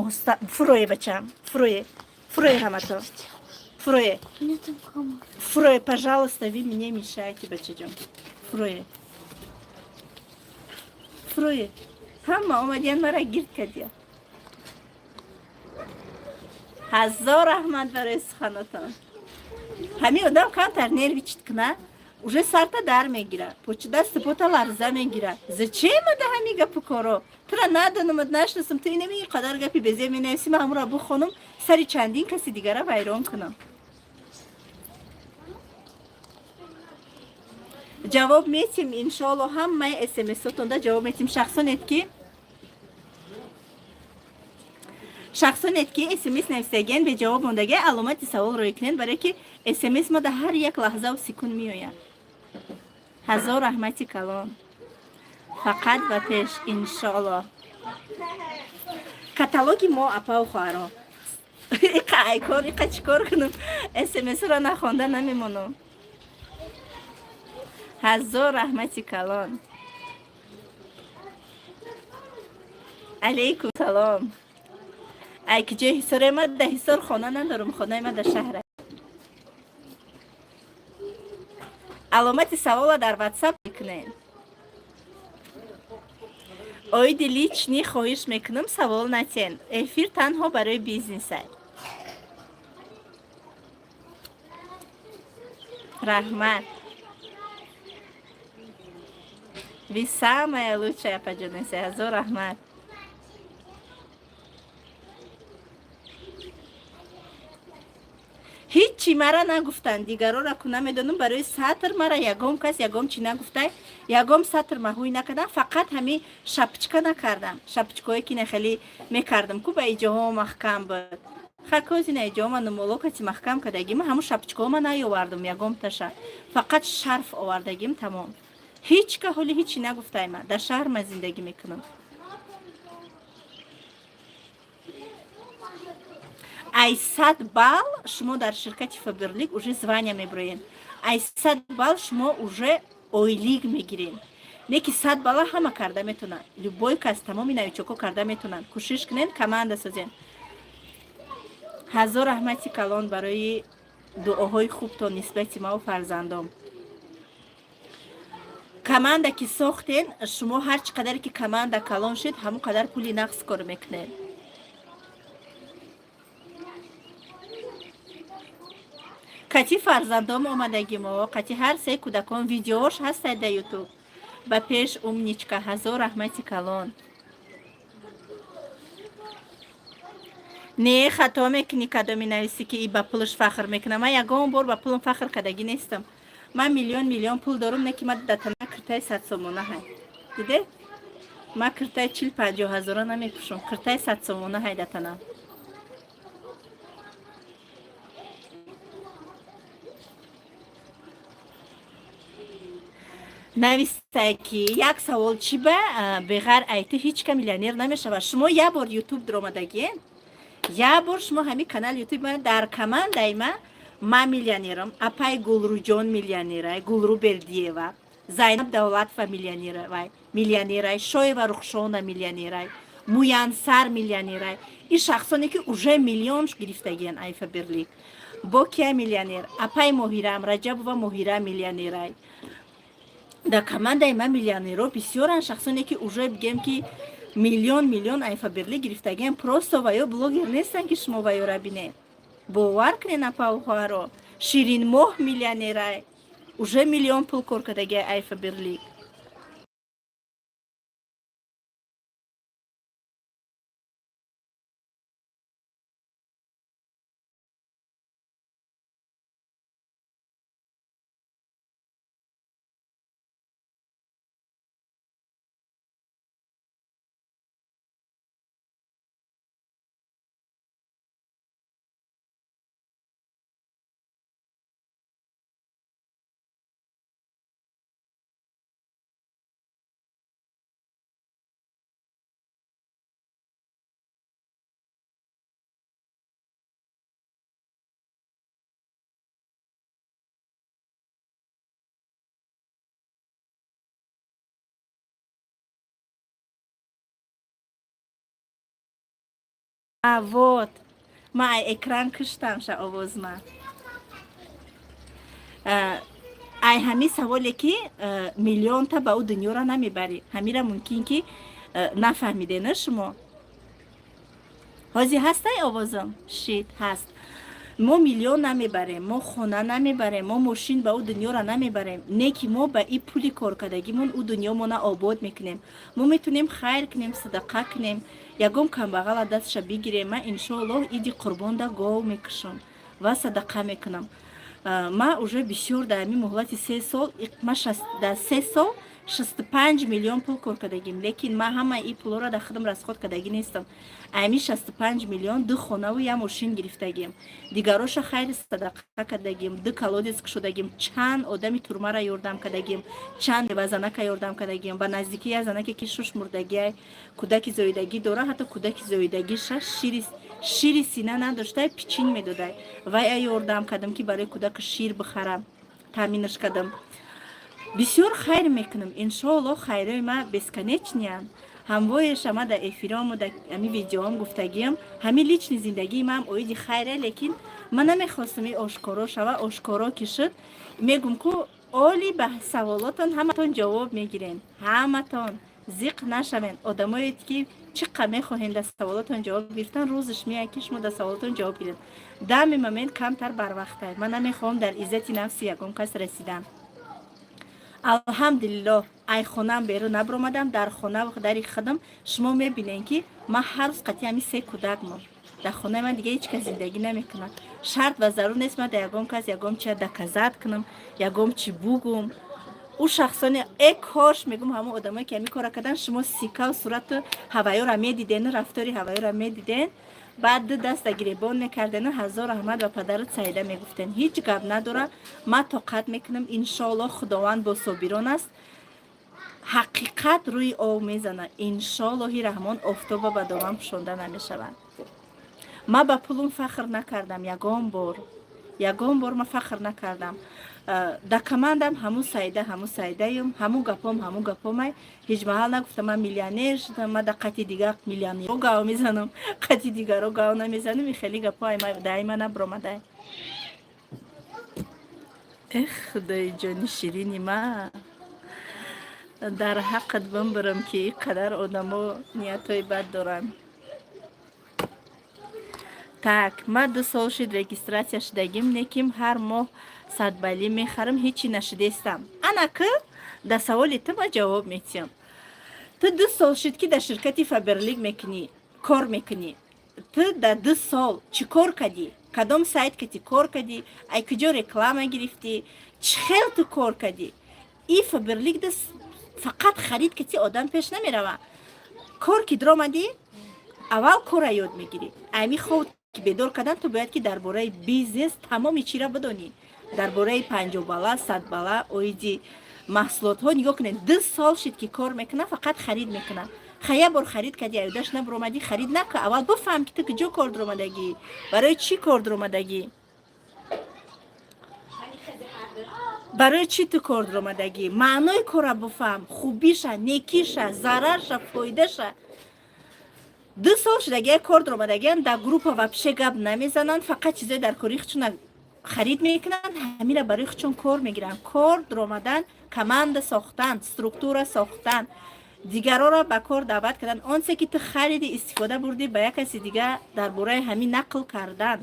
Фурое, бачам, фурое, фурое, ҳамато фурое. Фурое, пожалуйста, вы мне мешаете, бачаҷон. Фурое, фурое. Ҳама омадиян, мара гирд кардия. Ҳазор раҳмат барои суханотон. Ҳамин одам камтар нервничать куна, уже сарта дар мегира, почи дасти пота ларза мегира. Зачем да ҳами гапу коро? Тура надонамад, нашинасам. Ту инами қадар гапи безе менависи, ман ҳамура бухонам, сари чандин каси дигара вайрон кунам. Ҷавоб метим, иншоалло, ҳамаи смсотонда ҷавоб метим. Шахсонет ки смс нависаген, беҷавоб мондаги, аломати савол рӯй кунед, барое ки смс мо дар ҳар як лаҳзаву секунд меояд. Ҳазор раҳмати калон. Фақат ба пеш, иншоалло. Каталоги мо, апау, хоҳаро, иқа айкор, иқа чӣ кор кунам? Смсро нахонда намемонам. Ҳазор раҳмати калон. Алейкум салом. Ай ки ҷои Ҳисоре? Ма дар Ҳисор хона надорам, хонаи ма дар шаҳра. Аломати савола дар Ватсап мекунем. Оиди личный, хоҳиш мекунам, савол натен. Эфир танҳо барои бизнеса. Раҳмат. Вы самая лучшая, апаҷонасе. Ҳазор раҳмат. Ҳиччи мара нагуфтанд, дигарора ку намедонам. Барои сатр мара ягон кас ягон чӣ нагуфтай, ягон сатр маҳӯй накардам. Фақат ҳами шапочка накардам, шапочкое ки нахеле мекардам ку, ба иҷоҳо маҳкам буд. Хакозина иҷома нумолокати маҳкам кардагим. Ҳамун шапочкаҳо наёвардам ягонташа, фақат шарф овардагим, тамом. Ҳеҷ ка ҳоли ҳичи нагуфтай. Ма дар шаҳр ма зиндагӣ мекунам. Ай 100 балл шумо дар ширкати Фаберлик уже звания мебироен. Ай 100 балл шумо уже ойлик мегирен. Не ки 100 балла ҳама карда метонанд, любой кас, тамоми новичоко карда метонанд. Кӯшиш кунен, команда созен. Ҳазор раҳмати калон барои дуоҳои хубтон нисбати маву фарзандом. Команда ки сохтен, шумо ҳар чӣ қадаре ки команда калон шуд, ҳамон қадар пули нақс кор мекунед. Кати фарзандом омадагимо, кати ҳар се кӯдакон, видеош ҳастад дар Ютуб. Ба пеш, умничка. Ҳазор раҳмати калон. Не, хато мекунӣ, кадоми нависӣ ки и ба пулаш фахр мекунам. Ман ягон бор ба пулам фахр кардагӣ нестам. Ман миллион миллион пул дорум, не ки ман да тана киртаи 100 сомона ҳай диде. Ман киртаи 40-50 ҳазора намепӯшам, киртаи 100 сомона ҳайдатанам. Навистай, ки як савол: чӣ ба беғайр айти ҳеҷ ка миллионер намешавад? Шумо як бор Ютуб дуромадагиен, як бор шумо ҳамин канал Ютуб. Дар командаи ма ман миллионерам, апай Гулрӯҷон миллионерай, Гулрӯ Бердиева, Зайнаб Давлатова миллионерай, Шоева Рухшона миллионерай, Муянсар миллионерай. Ин шахсоне, ки уже миллион гирифтагиян ай Фаберлик. Бо кия миллионер? Апай Моҳирам, Раҷабова Моҳира миллионерай. Дар командаи ман миллионерҳо бисёранд, шахсоне, ки уже, бигем, ки миллион миллион ай Фаберлик гирифтагиян. Просто ваё блогер нестанд, ки шумо ваёра бинед. Бовар кунед, апаву хоҳаро, Ширинмоҳ миллионерай, уже миллион пул кор кардагиай ай Фаберлик. Вот, ман ай экран куштам ша овозма. Ай ҳамин саволе, ки миллионта ба ӯ дунёро намебарӣ, ҳамира мумкин, ки нафаҳмиде на шумо. Ҳозир ҳастай овозам? Шит ҳаст. Мо миллион намебарем, мо хона намебарем, мо мошин ба ӯ дунёро намебарем, не ки мо ба и пули коркардагимон ӯ дунёмона обод мекунем. Мо метавонем хайр кунем, садақа кунем, ягон камбағала дастша бигирем. Ман, иншоаллоҳ, иди қурбонда гов мекушам ва садақа мекунам. Ман уже бисёр дар ҳамин муҳлати 3 сол, ма дар 3 сол 65 миллион пул кор кардагим, лекин ман ҳамаи ин пулҳоро дар худам расход кардагӣ нестам. Ами 65 миллион ду хонаву як мошин гирифтагим, дигароша хайри садақа кардагим, ду колодец кушодагим, чанд одами турмара ёрдам кардагим, чанд бевазанака ёрдам кардагим. Ба наздикӣ як занаке, ки шуш мурдагиай, кӯдаки зоидагӣ дора, ҳатто кӯдаки зоидагиша шири сина надоштай, пичин медодай, вай ёрдам кардам, ки барои кӯдака шир бихарам, таъминаш кардам. Бисёр хайр мекунам, иншоаллоҳ, хайрои ма бесконечный анд. Ҳамвоеша ма дар эфирому, дар ҳами видеоам гуфтагиам, ҳамин личный зиндагии маам оиди хайре, лекин ман намехостам и ошкоро шава. Ошкоро ки шуд, мегум ку оли ба саволотон ҳаматон ҷавоб мегирен. Ҳаматон зиқ нашавен, одамое, ки чӣ қа мехоҳем дар саволотон ҷавоб гирифтан, рӯзаш меяд, ки шумо дар саволотон ҷавоб гиред. Дами момент камтар барвақтай, ман намехоҳам дар иззати нафси ягон кас расидан. Алҳамдулиллоҳ, ай хонаам берун набаромадам, дар хона дари худам. Шумо мебинед, ки ман ҳар рӯз қатъи ҳамин се кӯдак мон. Дар хонаи ман дига ҳеҷ кас зиндагӣ намекунад. Шарт ва зарур нест ман дар ягон кас ягон чия доказать кунам, ягон чи бугум. Ӯ шахсоне, э кош, мегум, ҳамон одамое, ки ҳамин кора кардан, шумо сикаву сурату ҳаваёра медидену рафтори ҳаваёра медиден, баъд ду даста гиребон мекардену ҳазор раҳмат ба падару Саида мегуфтен. Ҳеҷ гап надора, ман тоқат мекунам. Иншоаллоҳ, Худованд бо собирон аст. Ҳақиқат рӯи ов мезанад, иншоаллоҳи раҳмон, офтоба ба доман пӯшонда намешавад. Ман ба пулум фахр накардам ягон бор, ягон бор ман фахр накардам. Дар командам ҳамун Саида, ҳамун Саидаюм, ҳамун гапом, ҳамун гапомай. Ҳеҷ маҳал нагуфтам, ман миллионер шудам. Ман дар қати дигар миллионерро гав мезанам, қати дигарро гав намезанам. И хеле гапҳо даима набаромадай. Эх, худои ҷони ширини ма, дар ҳаққат бимбирам, ки ин қадар одамо ниятҳои бад доранд. Так, ман 2 сол шуд регистрация шудагим, лекин ҳар моҳ садбалӣ мехарам, ҳечи нашудестам. Ана ки дар саволи ту ман ҷавоб метиҳам. Ту 2 сол шуд, ки дар ширкати Фаберлик мекунӣ, кор мекунӣ. Ту дар 2 сол чӣ кор кардӣ? Кадом сайт кати кор кардӣ? Ай куҷо реклама гирифтӣ? Чӣ хел ту кор кардӣ? И Фаберлик фақат харид кати одам пеш намерава. Кор ки даромадӣ, аввал корра ёд мегирӣ. Ами хоб ки бедор кардан, ту бояд ки дар бораи бизнес тамоми чира бидонӣ, дар бораи 50 бала, 100 бала, оиди маҳсулотҳо. Нигоҳ кунед, 2 сол шид, ки кор мекунам, фақат харид мекунам. Ха, як бор харид кардӣ, аюдаш набуромадӣ, харид нака. Аввал бифаҳм, ки ту куҷо кор дуромадагӣ, барои чӣ кор дуромадагӣ, барои чӣ ту кор дуромадагӣ. Маънои корра бифаҳм, хубиша, некиша, зарарша, фоидаша. 2 сол шудагия кор дуромадагиан, дар группа вообще гап намезананд, фақат чизои дар кори худшона харид мекунанд, ҳамира барои худшон кор мегиранд. Кор дуромадан, команда сохтан, структура сохтан, дигарора ба кор даъват кардан, он се ки ту хариди, истифода бурдӣ, ба як каси дига дар бораи ҳамин нақл кардан,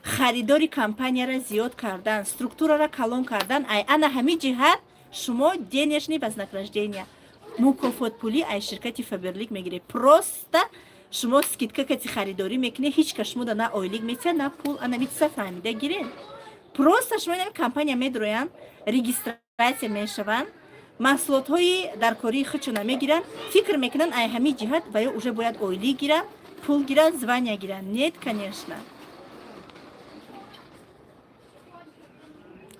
харидори компанияра зиёд кардан, структурара калон кардан. Ай ана ҳамин ҷиҳат шумо денежный вознаграждения, мукофотпулӣ ай ширкати Фаберлик мегиред. Просто шумо скидка кати харидорӣ мекунед, ҳеҷ кас шумода на ойлик метиҳад, на пул. Ана митса фаҳмида гиред. Просто шумо инами компания медроянд, регистрация мешаванд, маҳсулотҳои дар кории худшона мегиранд, фикр мекунанд, ай ҳамин ҷиҳат ва ё уже бояд ойлик гиранд, пул гиранд, звания гиранд. Нет, конечно.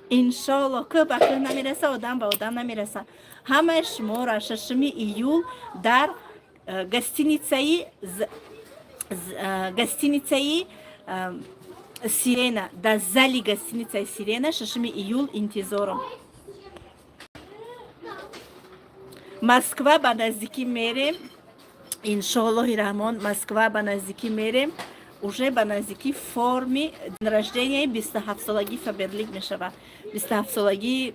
Иншолло, кӯ ба кӯ намераса, одам ба одам намераса. Ҳамаи шуморо 6 июл дар гостиницаи Сирена, дар зали гостиницаи Сирена 6 июл интизорам. Москва ба наздикӣ мерем, иншоаллоҳи раҳмон. Москва ба наздикӣ мерем. Уже ба наздикӣ форми рождения 27-солагии Фаберлик мешавад. 27-солагӣ,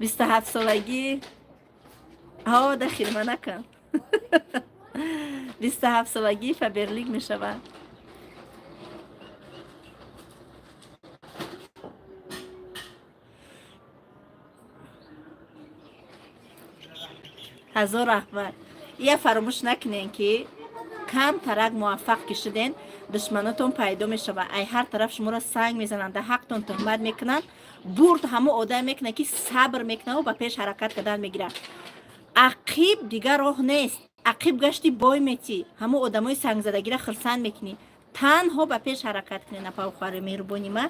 27-солагӣ. Ҳо, дахилма накун. 27-солагии Фаберлик мешавад. Ҳазор раҳмат. Ия фаромӯш накунен, ки кам тарак муваффақ ки шуден, душманотон пайдо мешавад. Ай ҳар тараф шуморо санг мезананд, дар ҳақтон туҳмат мекунанд. Бурд ҳамо одам мекунад, ки сабр мекунаву ба пеш ҳаракат кардан мегирад. Ақиб дигар роҳ нест. Ақиб гашти, бой метӣ, ҳамо одамои сангзадагира хирсанд мекунӣ. Танҳо ба пеш ҳаракат кунед, апаву хоҳари меҳрубони ма.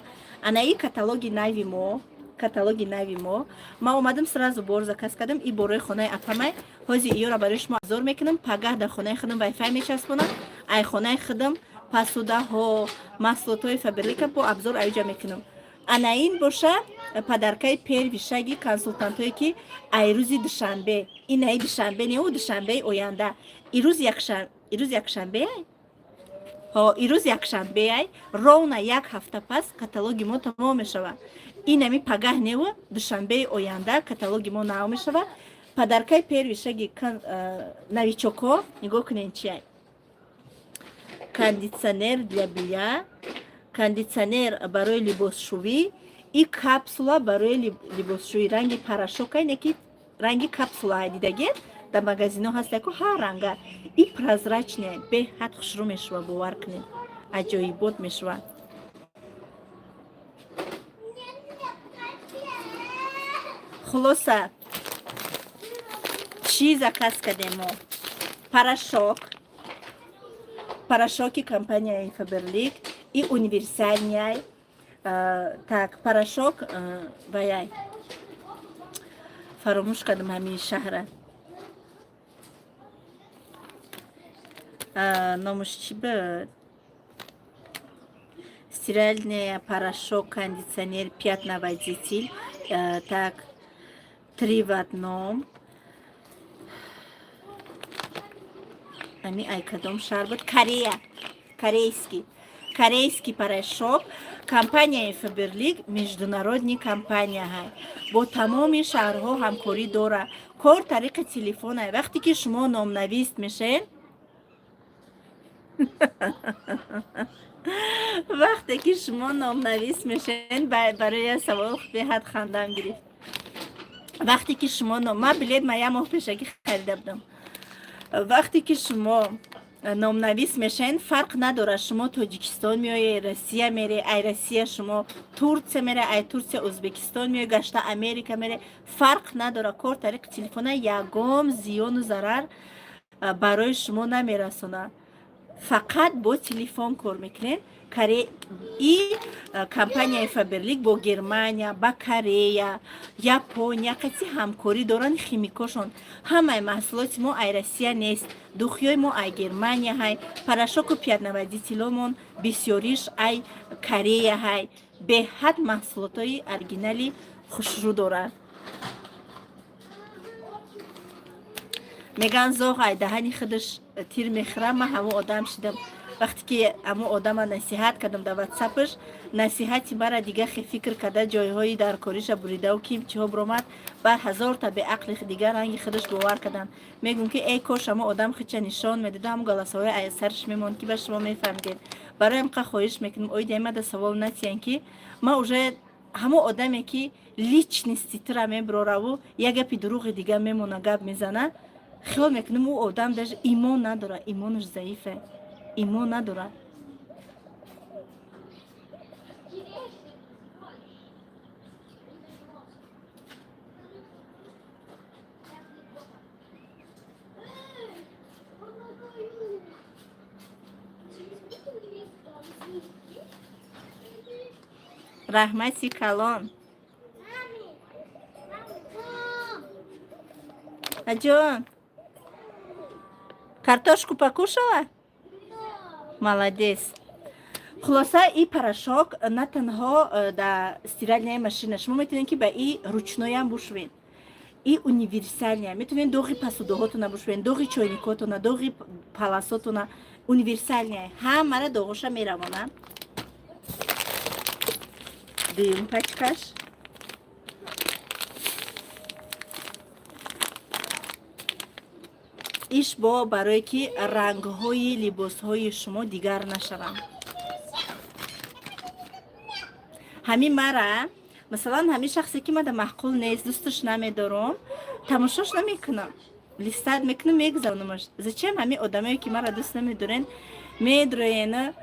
Анаи каталоги нави мо, каталоги нави мо. Ман омадам, сразу бор заказ кардам. И борои хонаи апамай. Ҳози иёра барои шумо обзор мекунам. Пагаҳ дар хонаи худам вайфай мечаспонам, ай хонаи худам посудаҳо, маҳсулотҳои Фаберлика бо обзор аюҷа мекунам. Ана ин боша подаркаи первый шаги консултантое, ки ай рӯзи душанбе, инаи душанбе неу, душанбеи оянда, ирӯз якшанбе, ҳо, ирӯз якшанбеай, ровно як ҳафта пас каталоги мо тамом мешавад. Инами пагаҳ неву, душанбеи оянда каталоги мо нав мешавад. Подаркаи первый шаги новичоко нигоҳ кунед, чиай: кондитсионер для белья, кондитсионер барои либосшӯӣ и капсула барои либосшӯӣ. Ранги порошока не, ки ранги капсула дидагед, дар магазино ҳастаку, ҳар ранга. И прозрачная, беҳад хушрӯ мешава, бовар кунед, аҷоибот мешавад. Хулоса, чӣ заказ кардем мо? Порошок, порошоки компанияи Фаберлик и универсальный. Так, порошок ваяй, фаромӯш кардам ҳамин шаҳра, номаш чӣ буд? Стиральный порошок, кондиционер, пятновыводитель, так, три в одном. Ами ай кадом шаҳр буд? Корея, корейский порошок. Компанияи Фаберлик международный компания ҳай, бо тамоми шаҳрҳо ҳамкорӣ дорад. Кор тариқи телефон ай. Вақте ки шумо номнавис мешавед, вақте ки шумо номнавис мешавед, барои як савол беҳад хандам гирифт. Вақте ки шумо, ман билет ма як моҳ пешакӣ харида будам. Вақте ки шумо Номнавис мешавед, фарқ надорад, шумо Тоҷикистон меоед, Россия мере, ай Россия шумо Турция мере, ай Турция Ӯзбекистон меоед, гашта Америка мере, фарқ надорад. Кор тариқи телефона ягон зиёну зарар барои шумо намерасонад. Фақат бо телефон кор мекунед. И компанияи Фаберлик бо Германия, ба Корея, Япония қатъи ҳамкорӣ доранд. Химикошон, ҳамаи маҳсулоти мо ай Россия нест. Духиёи мо ай Германия ҳай, порошоку пятновыводителомон бисёриш ай Корея ҳай. Беҳад маҳсулотҳои оригинали хушрӯ дорад. Меган, зоғ ай даҳани худаш тир мехӯра. Ман ҳамон одам шидам. Вақте ки ҳамон одама насиҳат кардам дар ватсапаш, насиҳати мара дига хе фикр карда, ҷойҳои даркориша буридаву ки чиҳо биромад, бар ҳазорта беақли дигар ранги худаш бовар карданд. Мегӯм, ки эй кош ҳамон одам худша нишон медода, ҳамон голосовой ай сараш мемонд, ки ба шумо мефаҳмидед. Барои ҳамқа хоҳиш мекунем, оиди аймада савол натиҳем, ки ман уже ҳамон одаме, ки личности тура мебирораву як гапи дурӯғи дига мемона, гап мезана, хиёл мекунем, ӯ одам даже имон надорад, имонаш заифе, имон надорад. Раҳмати калон, аҷон. Картошку покушала? Молодец. Хулоса, и порошок на танҳо дар стиральная машина, шумо метавонед, ки ба и ручноям бушӯед. И универсальная, метавонед доғи посудаҳотона бушӯед, доғи чойникотона, доғи паласотона. Универсальная, ҳамара доғоша меравона. Дуюм пачкаш. Иш бо барое ки рангҳои либосҳои шумо дигар нашаванд. Ҳамин мара, масалан, ҳамин шахсе, ки мада маъқул нест, дӯсташ намедорам, тамошош намекунам, листать мекунам, мегузаронамаш. Зачем ҳамин одамое, ки мара дӯст намедорен, медроена,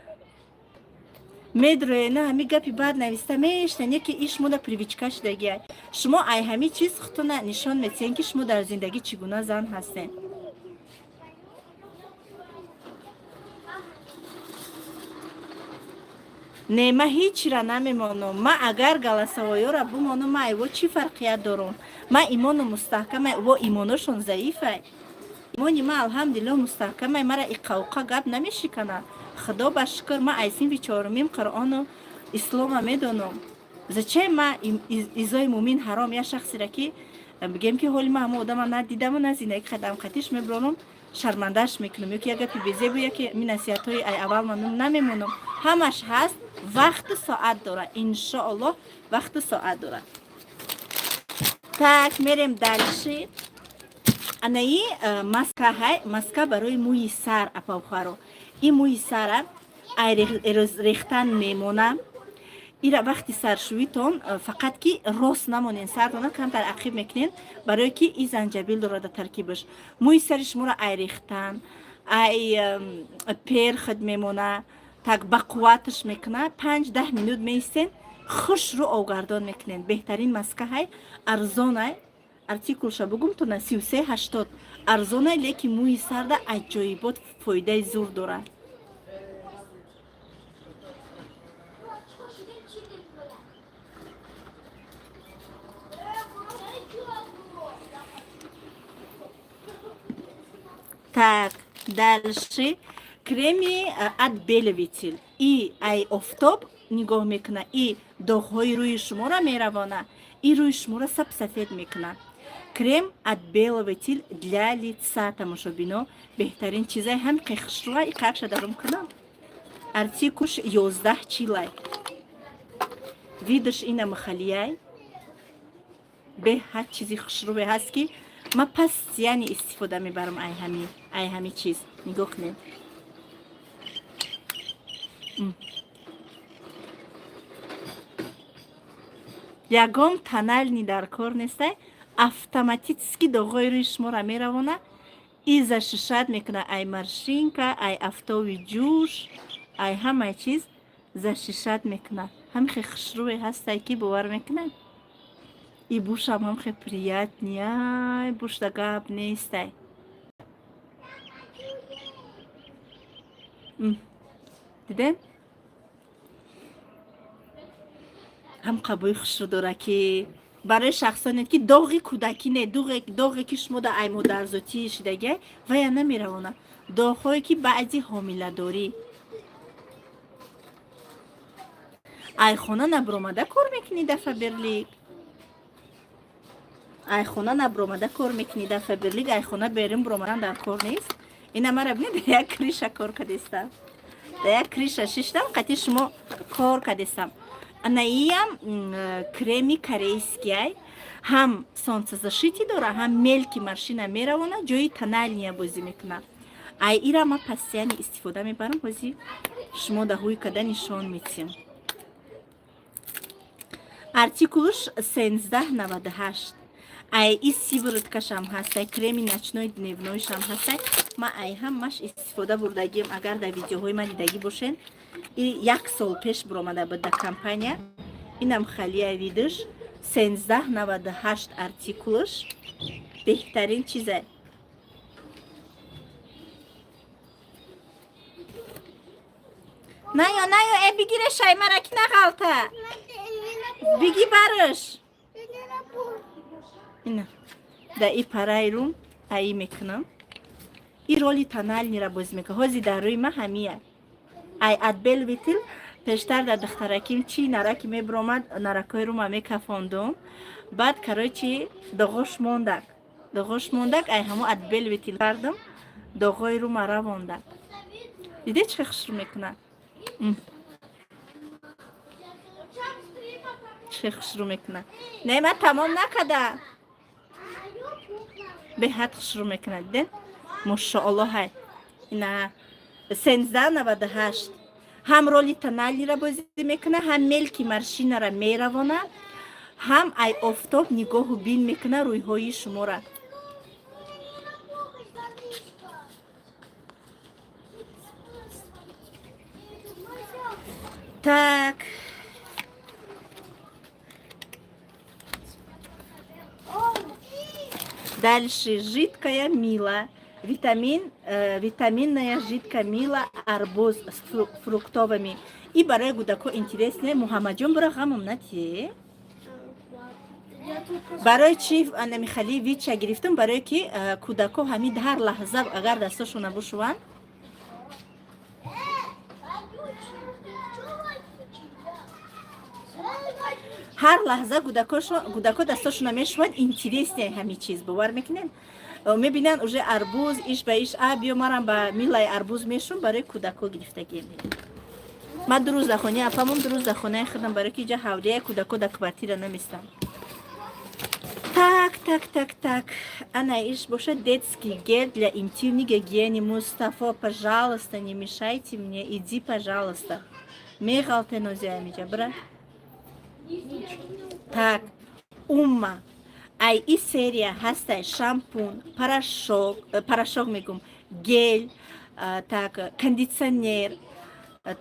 медроена, ҳамин гапи бад нависта мешнан, яке иш шумода привычка шудагия. Шумо ай ҳамин чиз худтона нишон метиҳен, ки шумо дар зиндагӣ чӣ гуна зан ҳастен. Не, ман ҳечира намемонам. Ман агар голосовойёра бумонам, ман айво чӣ фарқият дорам? Ман имону мустаҳкамай, во имоношон заифай. Имони ман, алҳамдулилло, мустаҳкамай, мара иқауқа гап намешиканад. Худо ба шукр, ман ай синфи чорумим Қуръону ислома медонам. Зачем ма изои мӯмин ҳаром як шахсеро, ки бигем, ки ҳоли ман ҳамон одама надидаму на зиндагӣ кардам, қатиш мебиронам, шармандааш мекунам, ёки як гапи безебу, яке ми насиҳатҳои ай аввал ман намемонам. Ҳамаш ҳаст, вақту соат дорад, иншоаллоҳ, вақту соат дорад. Так, мерем дальше. Анаи маска ҳай, маска барои мӯи сар. Апавхаро, ин мӯи сара ай рехтан мемона. Ира вақти саршӯитон фақат ки рост намонен, сартона камтар ақиб мекунен, барое ки и занҷабил дорад дар таркибаш. Мӯи сари шуморо ай рехтан, ай перхоть мемона, так ба қувваташ мекуна. 5-10 минут меистен, хушрӯ овгардон мекунен. Беҳтарин маска ҳай, арзонай. Артикулша бугум тона: 33,80. Арзонай, лекин мӯи сарда аҷоибот фоидаи зур дорад. Так, дальше креми отбеливатель. И ай офтоб нигоҳ мекуна, и доғҳои рӯи шуморо меравона, и рӯи шуморо сабсафед мекуна. Крем отбеливатель для лица, тамошобино, беҳтарин чизай, ҳам қехшруа и қабша дарум кунам. Артикуш 11 чилай. Видаш ина махалияй. Беҳад чизи хушрӯе ҳаст, ки ман постоянно истифода мебарам. Ай ҳами чиз нигоҳ кунед. Ягон тональный дар кор нестай, автоматически доғҳои рӯи шуморо меравона. И защищать мекунад ай морщинка, ай афтоби ҷӯш, ай ҳамаи чиз защищать мекунад. Ҳамихе хушрӯе ҳастай, ки бовар мекунад, и бушам ҳамхе приятный, ай бушда гап нестай. Дидем, ҳам қабӯи хушрӯ дора, ки барои шахсоне ки доғи кӯдакӣ не, доғе ки шумо да ай модарзотӣ шидагиай, вая намеравонад, доғҳое ки баъди ҳомиладорӣ. Ай хона набуромада кор мекунӣ да Фаберлик, ай хона набуромада кор мекунӣ да Фаберлик, ай хона берун буромадан дар кор нест. Ина мара бинед, дар як крыша кор кадестам, дар як крыша шиштам, қати шумо кор кадестам. Анаиам креми корейскиай, ҳам солнцезащитный дора, ҳам мелкий морщина меравона, ҷои тональный я бозӣ мекунад. Ай ира ма постоянно истифода мебарам, ҳози шумо да ҳуй када нишон метиҳам. Артикулш 1398. Ай и сыворотка шам ҳастай, креми ночной, дневной шам ҳастай. Ма ай ҳамаш истифода бурдагием. Агар дар видеоҳои ман дидагӣ бошен, и як сол пеш буромада буд да компания. Инам халия видш, 1398 артикулш, беҳтарин чизе. Наё, наё, э, бигире шаймара, ки нағалта, биги барш. Ина да и парайрум аи мекунам, и роли тональный ра бозӣ мекунам. Ҳози дар рӯи ма ҳамия ай отбеливатель. Пештар дар духтараким чи нараки мебиромад, наракҳои рума мекафондум, баъд, короче, доғош мондак, доғош мондак. Ай ҳамо отбеливатель кардам, доғои рума равондак. Диде, чӣ хушрӯ мекунад, чӣ хушрӯ мекунад. Не, ман тамом накарда, беҳад хушрӯ мекунад. Диден, мошоалло. Ҳай, ина 1398, ҳам роли тональный ра бозӣ мекунад, ҳам мелкий морщина ра меравонад, ҳам ай офтоб нигоҳу бин мекунад рӯйҳои шумора. Так. Дальше жидкая мила. Витаминная жидкая мила арбуз с фруктовыми. И барои кӯдако интересне. Муҳаммадҷон, бура ғамам натие. Барои чи намихали вича гирифтам? Барое ки кӯдако ҳамин ҳар лаҳза агар дастошона бушуванд. Ҳар лаҳза кӯдако дастошона мешуванд, интересне ҳамин чиз, бовар мекунед? Мебинанд уже арбуз, иш ба иш, а биё марам ба милаи арбуз мешум. Барои кӯдако гирифтагӣ. Ман 2 рӯз дар хонаи апамон, 2 рӯз дар хонаи худам, барои ки иҷа ҳавлияи кӯдако дар квартира наместам. Так, так, так, так, ана иш бошад детский гель для интимной гигиены. Мустафо, пожалуйста, не мешайте мне, иди, пожалуйста. Меғалте нозиамиҷа, бира. Так, умма ай и серия ҳастай: шампун, порошок, порошок мегум, гель, так, кондитсионер,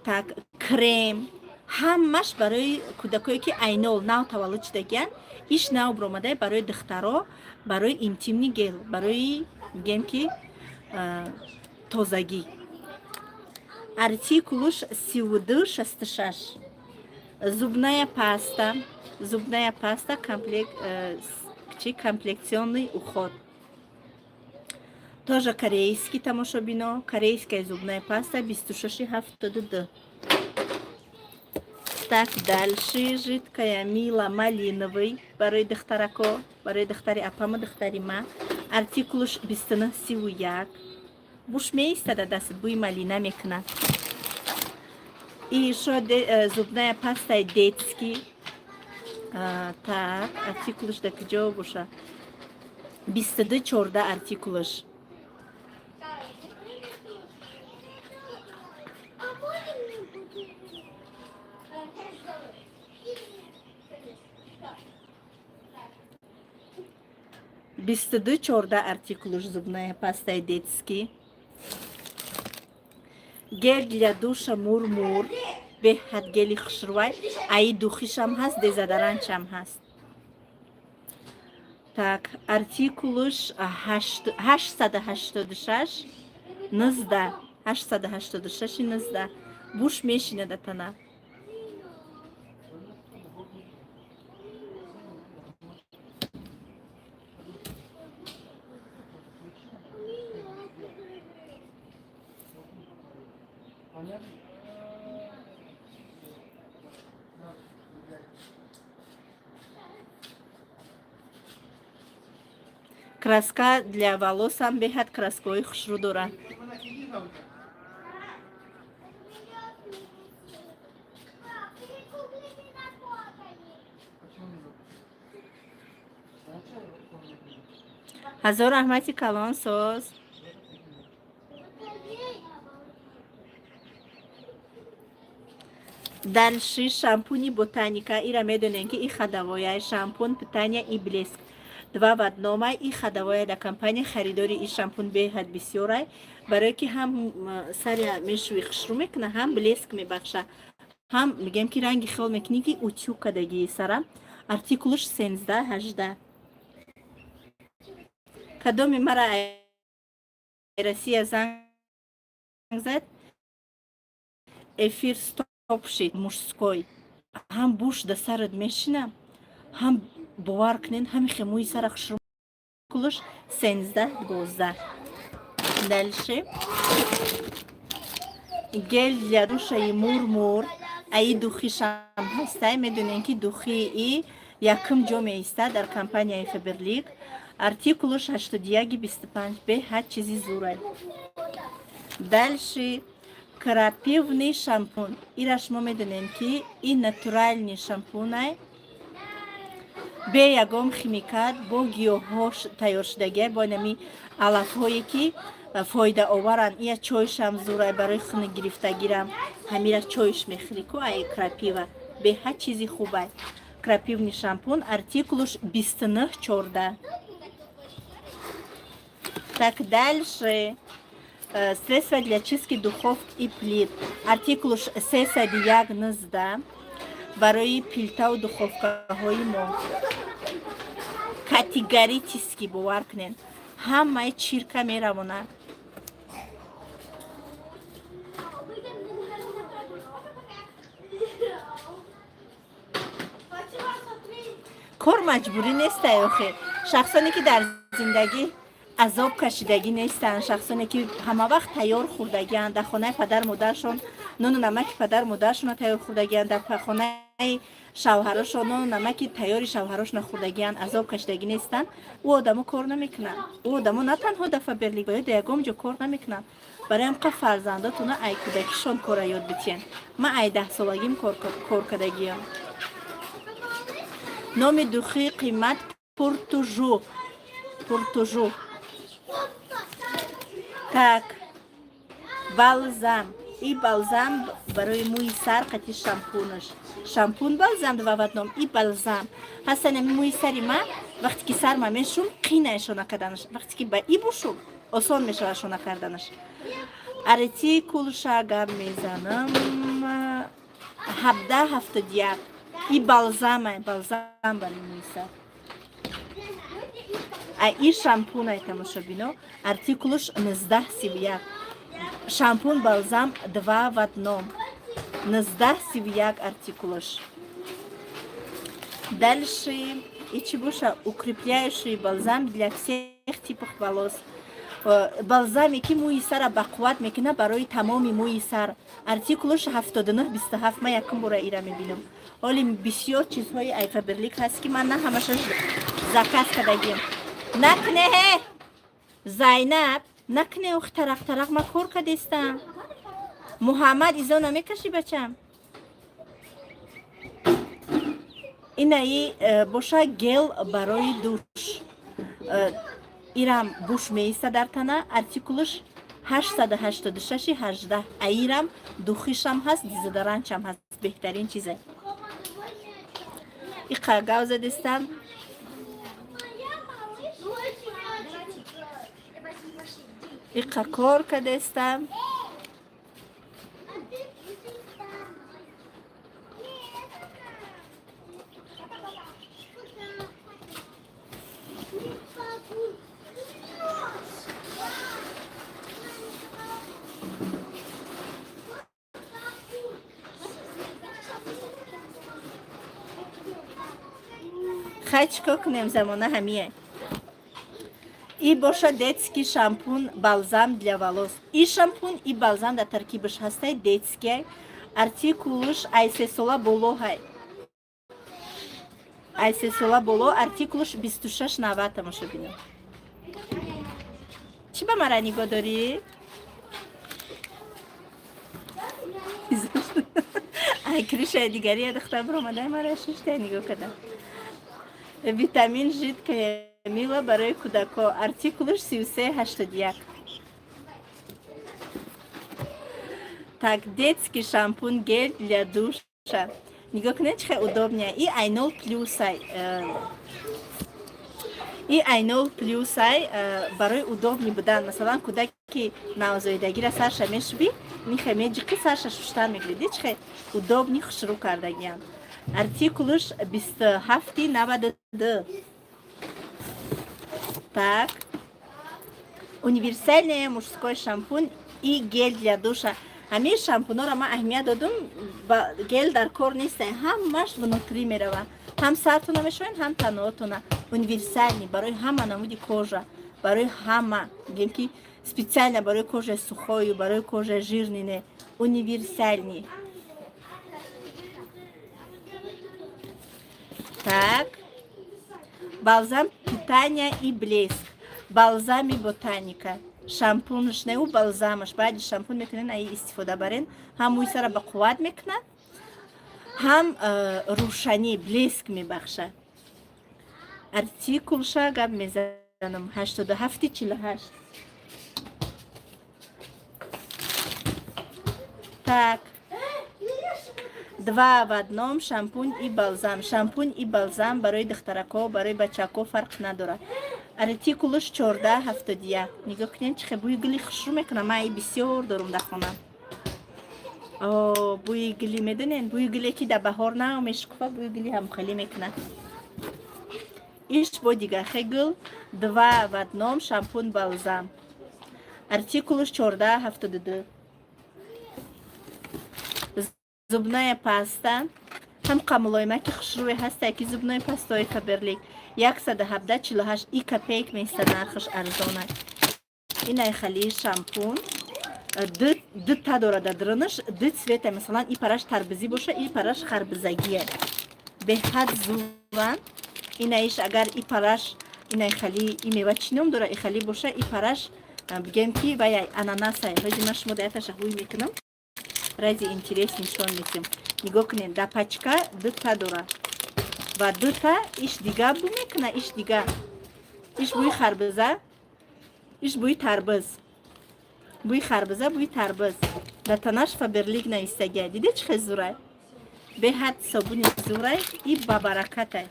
так, крем, ҳамаш барои кӯдакое ки айнол нав таваллуд шудагиянд. Иш нав биромадай барои духтаро, барои интимный гель, барои мегӯем ки тозагӣ. Артикулуш 3266. Зубная паста, зубная паста комплект, чи комплекционный уход, тоже корейский. Тамошобино, корейская зубная паста 26,72. Так, дальше жидкая мила малиновый барои духтарако, барои духтари апама, духтари ма. Артикулуш 2931. Буш меистада даст, бӯи малина мекунад. И ещё зубная паста детский. Так, артикулуш да куҷо боша? 2214 артикулуш. 22,14 артикулуш. Зубная пастаи детский, гель для душа Мурмур, беҳад гели хушрӯвай. Аи духишам ҳаст, дезодорантшам ҳаст. Так, артикулуш 886 19, 886 19. Буш мешинада тана. Краска для волосам, беҳад краскаҳои хушрӯ дорад. Ҳазор раҳмати калон, соз. Дальше шампуни Ботаника. Ира медонем, ки и ходовоя шампун питания и блеск два в одном. И ходовоя да компания, харидори и шампун беҳад бисёрай, барое ки ҳам сари мешӯи, хушрӯ мекуна, ҳам блеск мебахша, ҳам мегӯем, ки ранги хиёл мекунӣ, ки утюг кардагии сара. Артикулуш 13,18. Кадоми мара Россия занг зад, эфир стоп шид. Мужской ҳам буш да сарат мешина, ҳам, бовар кунед, ҳами хемӯи сара хушрӯ. Кулуш 13,12. Дальше гель для душаи Мурмур. Аи духишам ҳастай. Медонем, ки духии якум ҷо меистад дар компанияи Фаберлик. Артикулуш 81,25. Беҳад чизи зурай. Дальше крапивный шампун. Ира шумо медонем, ки ин натуральный шампунай, бе ягон химикат, бо гиёҳҳо тайёр шудагия, бо нами алафҳое, ки фоидаоваранд. Ия чойшам зурай, барои хунагирифтагирам ҳамира чойш мехӯри ку. Ай крапива беҳад чизи хубай. Крапивный шампун, артикулуш 29,14. Так, дальше средства для чистки духовок и плит, артикулуш 301,19, барои плитаву духовкаҳои мо. Категорически, бовар кунед, ҳамаи чирка меравонад. Кор маҷбурӣ нестай охир. Шахсоне, ки дар зиндагӣ азоб кашидагӣ нестанд, шахсоне, ки ҳама вақт тайёр хӯрдагианд, дар хонаи падар модаршон нону намаки падар модаршонро тайёр хӯрдагианд, дар хонаи шавҳарошон нону намаки тайёри шавҳарошонро хӯрдагианд, азоб кашидагӣ нестанд, ӯ одамо кор намекунанд. Ӯ одамо на танҳо дар Фаберлик, дар ягон ҷо кор намекунанд. Барои ҳамқа фарзандотона ай кӯдакишон кора ёд битиҳанд. Ман ай 10-солагим кор кардагиам. Номи духи қимат Пуртужу, Пуртужу. Так, балзам. И балзам барои мӯи сар қати шампунаш. Шампун, балзам два в одном. И балзам ҳастан. Ами мӯи сари ма, вақте ки сарма мешум, қинае шона карданаш. Вақте ки ба и бушум, осон мешавад шона карданаш. Артикулша гап мезанам, 17,71. И балзама, балзам барои мӯи сар. А и шампунай, тамошобино, артикулуш 19,31. Шампун, балзам два в одном, 19,31 артикулуш. Дальше и чӣ боша? Укрепляющий балзам для всех типов волос. Балзаме, ки мӯи сара бақувват мекунад, барои тамоми мӯи сар. Артикулуш 79,27. Ман якум бора ира мебинам. Ҳоли бисёр чизҳои ай Фаберлик ҳаст, ки ман на ҳамаша заказ кардагим. Накнеҳе, Зайнаб, накне ох, тарақ тарақ, ма кор кардестам. Муҳаммад, изо намекашӣ, бачам. Инаи боша гель барои душ. Ирам буш меиста дар тана. Артикулуш 886,18. Аирам духишам ҳаст, дезодорантшам ҳаст. Беҳтарин чизе. Иқа гав задестам. Иқа кор кардестам. Хай, чӣ кор кунем, замона ҳамие. И боша детский шампунь, бальзам для волос. И шампунь, и бальзам дар таркибаш ҳастай, детский. Артикулуш ай 3 сола боло ҳай. Ай 3 сола боло, артикулуш 26,90, тамошобино. Чӣ ба мара нигоҳ дорӣ? Ай крышаи дигари духтар биромадай, мара шиштай нигоҳ кардам. Витамин, жидкое мыло барои кӯдако, артикулуш 33,81. Так, детский шампунь, гель для душа. Нигоҳ кунед, чӣ хел удобный. И ай нол плюсай. И ай нол плюсай, барои удобный будан. Масалан, кӯдаки навзоидагира сарша мешӯбӣ, михе меҷиқи, сарша шуштан мегирӣ. Ди чӣ хел удобный, хушрӯ кардагиам. Артикулуш 27,92. Так. Универсальный мужской шампунь и гель для душа. Ҳамин шампунҳоро ман аҳамият додум, гель дар кор нест, ҳамаш внутри мерава. Ҳам сартона мешавед, ҳам таноатона. Универсальный барои ҳама намуди кожа, барои ҳама. Мегӯем ки специально барои кожаи сухою, барои кожаи жирный не. Универсальный. Так. Бальзам питания и блеск. Бальзами ботаника. Шампунш не, ӯ балзамаш. Баъди шампун метавонед аи истифода барен. Ҳам мӯи сара ба қувват мекунад, ҳам рӯшанӣ, блеск мебахшад. Артикулша гап мезанам, 87,48. Так. Два в одном, шампунь и бальзам. Шампунь и бальзам барои духтарако, барои бачако фарқ надорад. Артикулуш 14,71. Нигоҳ кунед, чӣ хел бӯи гули хушрӯ мекунад. Ман и бисёр дорум дар хона. О, бӯи гули медонед? Бӯи гуле ки дар баҳор нав мешукуфа, бӯи гули ҳамхелӣ мекунад. Иш бо дигар хе гул, два в одном, шампунь, бальзам. Артикулуш 14,72. Зубная паста ҳам қамулоимаки хушрӯе ҳастае ки зубной пастаи Фаберлик 117,48 и копеек меиста, нархаш арзона. Инай хали шампун ду та дорад дар дарунаш, ду цвета. Масалан, и параш тарбизӣ боша, и параш харбизагие. Беҳад зуван. Инаиш агар и параш инай хали и мева чӣ ном дора, и хали боша, и параш бигем ки вай ананасай. Ҳози ман шумо даяташа ҳуй мекунам, ради интерес нишон метиҳам. Нигоҳ кунед, дар пачка дута дора ва дута иш дига бӯ мекуна, иш дига. Иш бӯи харбиза, иш бӯи тарбиз, бӯи харбиза, бӯи тарбиз. Дар танаш Фаберлик навистагия. Диде, чӣ хел зурай? Беҳад собуни зурай и бабаракатай,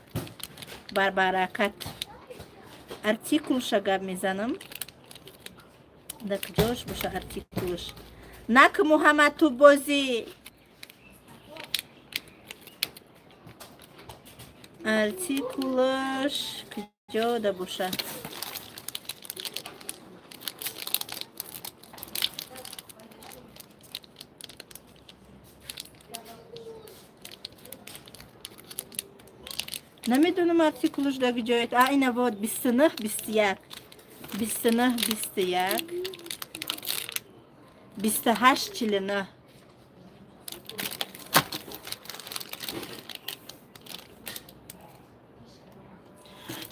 барбаракат. Артикулша гап мезанам, дар куҷош боша артикулш? Нак, Муҳаммад, ту бозӣ. Артикулаш куҷо да боша? Намедонам артикулаш дар куҷояд. А, ина вот, 29,21, 29,21, 28,49.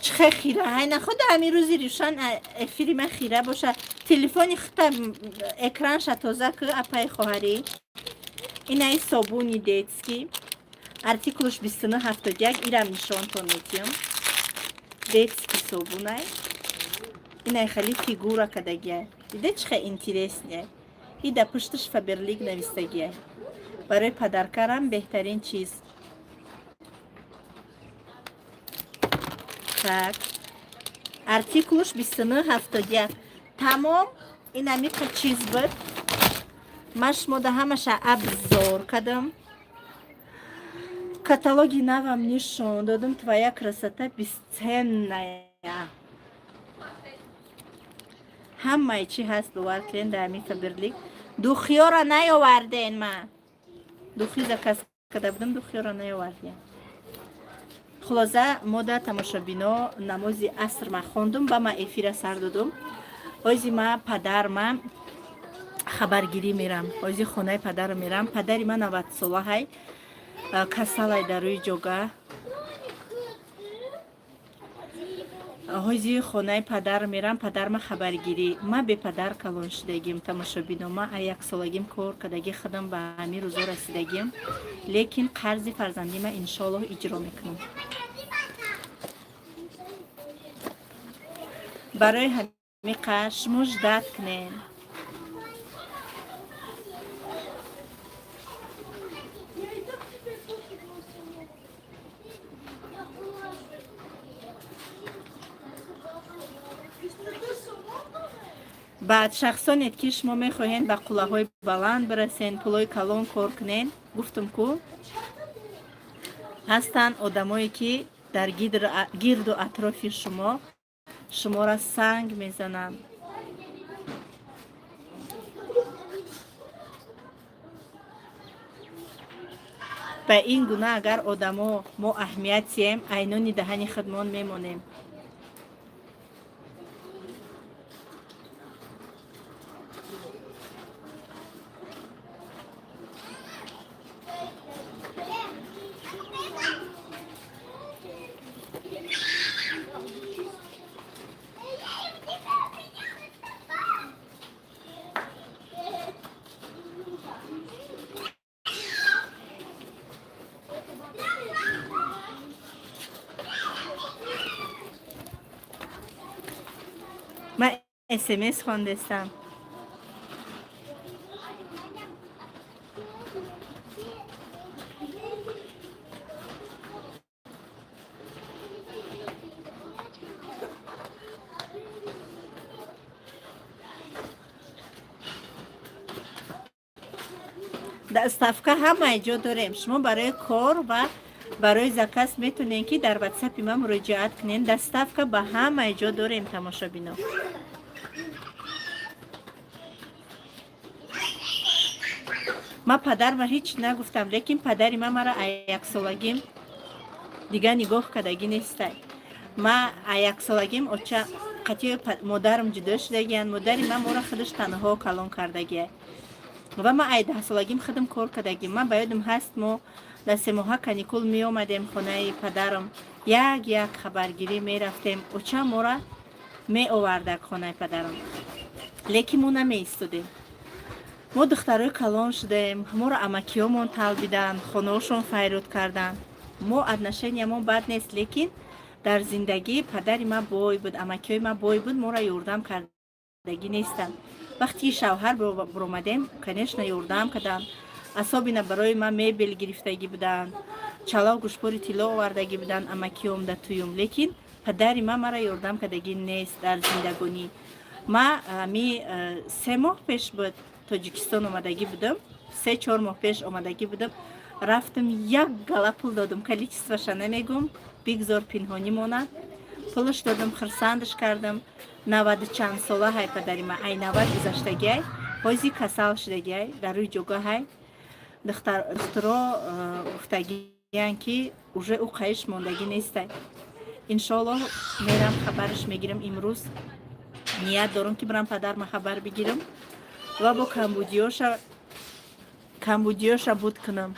Чӣ хел хира ҳайна, худо, ҳамин рӯзи рӯшан эфири ман хира боша. Телефони хута экранша тоза ку, апаи хоҳарӣ. Инаи собуни детский, артикулш 29,71. Ирам нишонтон метиҳам. Детский собунай. Инай хали фигура кадагия. Диде, чӣ хел интересный. И дар пушташ Фаберлик навистагия. Барои подаркарам беҳтарин чиз. Так, артикулш 29,71. Тамом. Ин амиқа чиз буд. Ман шумода ҳамаша обзор кардам. Каталоги навам нишон додам. Твоя красота бесценная. Ҳамаи чӣ ҳаст, бовар кунед, дар ҳамин Фаберлик. Духиёро наёварден. Ма духи заказ карда будам, духиёро наёвардем. Хулоса, мода тамошобино, намози аср ма хондум ба ма эфира сар додум. Ози ма падарма хабаргирӣ мерам. Ози хонаи падарам мерам. Падари ма 90-солаҳай, касалай, дар рӯи ҷога. Ҳози хонаи падар мерам, падарма хабаргирӣ. Ма бепадар калон шудагим, тамошобино. Ма а яксолагим кор кардагӣ, худам ба ҳамин рӯзо расидагим, лекин қарзи фарзандима иншоаллоҳ иҷро мекунам. Барои ҳамиқа шумо ждать кунед. Баъд шахсоне ки шумо мехоҳед ба қуллаҳои баланд бирасен, пулҳои калон кор кунед, гуфтум ку, ҳастанд одамое ки дар гирду атрофи шумо шуморо санг мезананд. Ба ин гуна агар одамо мо аҳамият диҳем, айнони даҳани худмон мемонем. Ман смс хондестам. Доставка ҳамаи ҷо дорем. Шумо барои кор ва барои заказ метавонед, ки дар ватсапи ман муроҷиат кунед. Доставка ба ҳамаи ҷо дорем, тамошобино. Ман падарма ҳеҷ нагуфтам, лекин падари ман мара а яксолагим дига нигоҳ кардагӣ нестай. Ма а яксолагим оча қатъи модарам ҷудо шудагиянд. Модари ман моро худаш танҳо калон кардагия ва ман ай 10-солагим худам кор кардагим. Ман ба ёдам ҳаст, мо дар семоҳа каникул меомадем хонаи падарам, як як хабаргирӣ мерафтем. Оча мора меовардак хонаи падарам, лекин мо намеистодем. Мо духтарои калон шудаем, моро амакиёмон талбиданд, хонаҳошон файрод карданд. Мо отношениямон бад нест, лекин дар зиндагӣ падари ман бой буд, амакиҳои ман бой буд, моро ёрдам кардагӣ нестанд. Вақте ки шавҳар биромадем, конечно, ёрдам карданд. Особенно барои ман мебел гирифтагӣ буданд, чалав, гӯшпори тилло овардагӣ буданд амакиём да туюм. Лекин падари ман мара ёрдам кардагӣ нест дар зиндагонӣ. Ма ами 3 моҳ пеш буд Тоҷикистон омадагӣ будам, 3-4 моҳ пеш омадагӣ будам. Рафтам, як гала пул додам, количествоша намегум, бигзор пинҳонӣ монад. Пулаш додам, хирсандаш кардам. 90 чанд сола ҳай падари ман, ай 90 гузаштагиай, ҳози касал шудагиай, дар рӯи ҷога ҳай. Духтуро гуфтагиян, ки уже ӯ қайиш мондагӣ нестай. Иншоаллоҳ, мерам, хабараш мегирам. Имрӯз ният дорам, ки бирам падарма хабар бигирам ва бо камбудиёша буд кунам.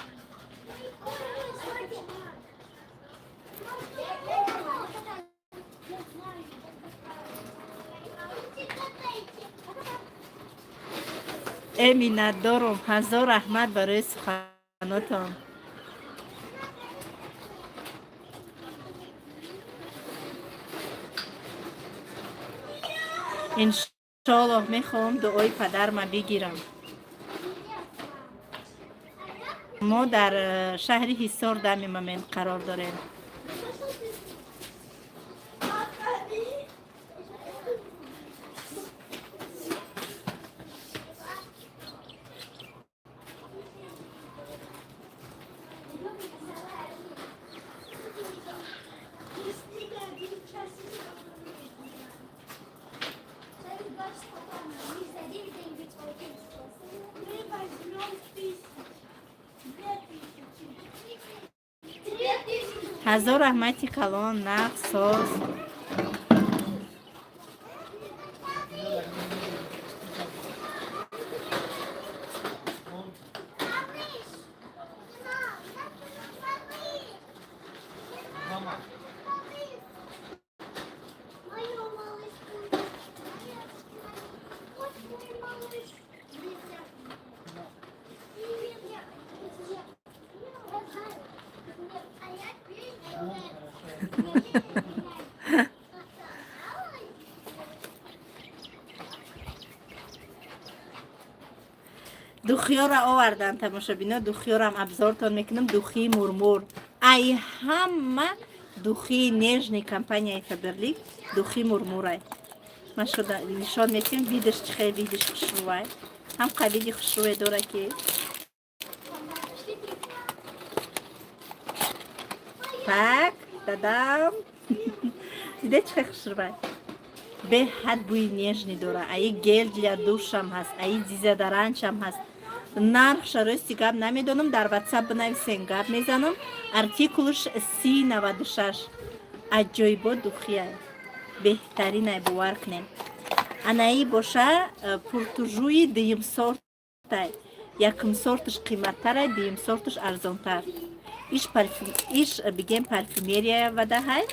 Э, миннатдорум, ҳазор раҳмат барои суханотон. Иншоаллоҳ, мехоҳам дуои падарма бигирам. Мо дар шаҳри Ҳисор дами момент қарор дорем. Ҳазор раҳмати калон, нағз, соз. Мою малышку. Вот мой малыш. Привет, я. Я знаю. Нет, а я песня. Духиёра овардан, тамошобино, духиёрам обзор тон мекунам. Духии Мурмур, ай ҳама духии нежный компанияи Фаберлик, духи Мурмурай. Ман шуда нишон метиҳам, вид аш чӣ хел, вид аш хушрӯвай, ҳам қа вид и хушрӯе дора ки. Так, дадам, диде, чӣ хел хушрӯвай, беҳад бӯи нежный дора. Аи гель для душа м ҳаст, аи дезодорант шам ҳаст. Нархша, рости гап, намедонам, дар Ватсап бинависен, гап мезанам. Артикул ш 3096. Аҷоибот духия, беҳтаринай, бовар кунем. Анаи боша пуртужӯи дуюм сортай. Якум сорташ қиматтарай, дуюм сорташ арзонтар. Иш парфюм, иш бигем, парфюмерия вода ҳай,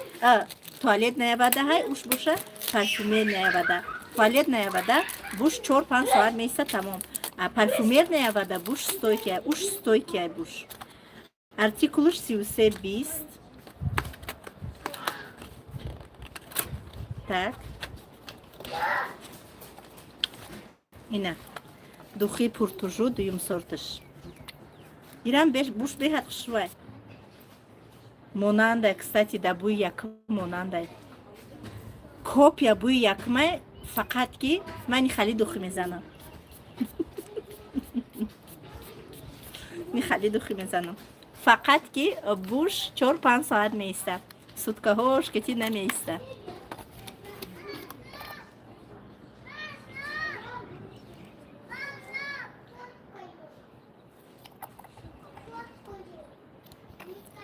туалетная вода ҳай, уш боша парфюмерная вода. Туалетная вода буш 4-5 соат меиста, тамом. А парфюмерная вода буш стойкая, уш стойкая буш. Артикул уш 3320. Так, ина духи пуртужу дуюм сорташ. Ирам буш беҳад хушрӯай, монандай, кстати, да бӯи якум монандай, копия бӯи якумай, фақат ки ман хали духи мезанам, михали духи мезанам, фақат ки буш 4-5 соат меиста, сутка ҳош кати намеиста.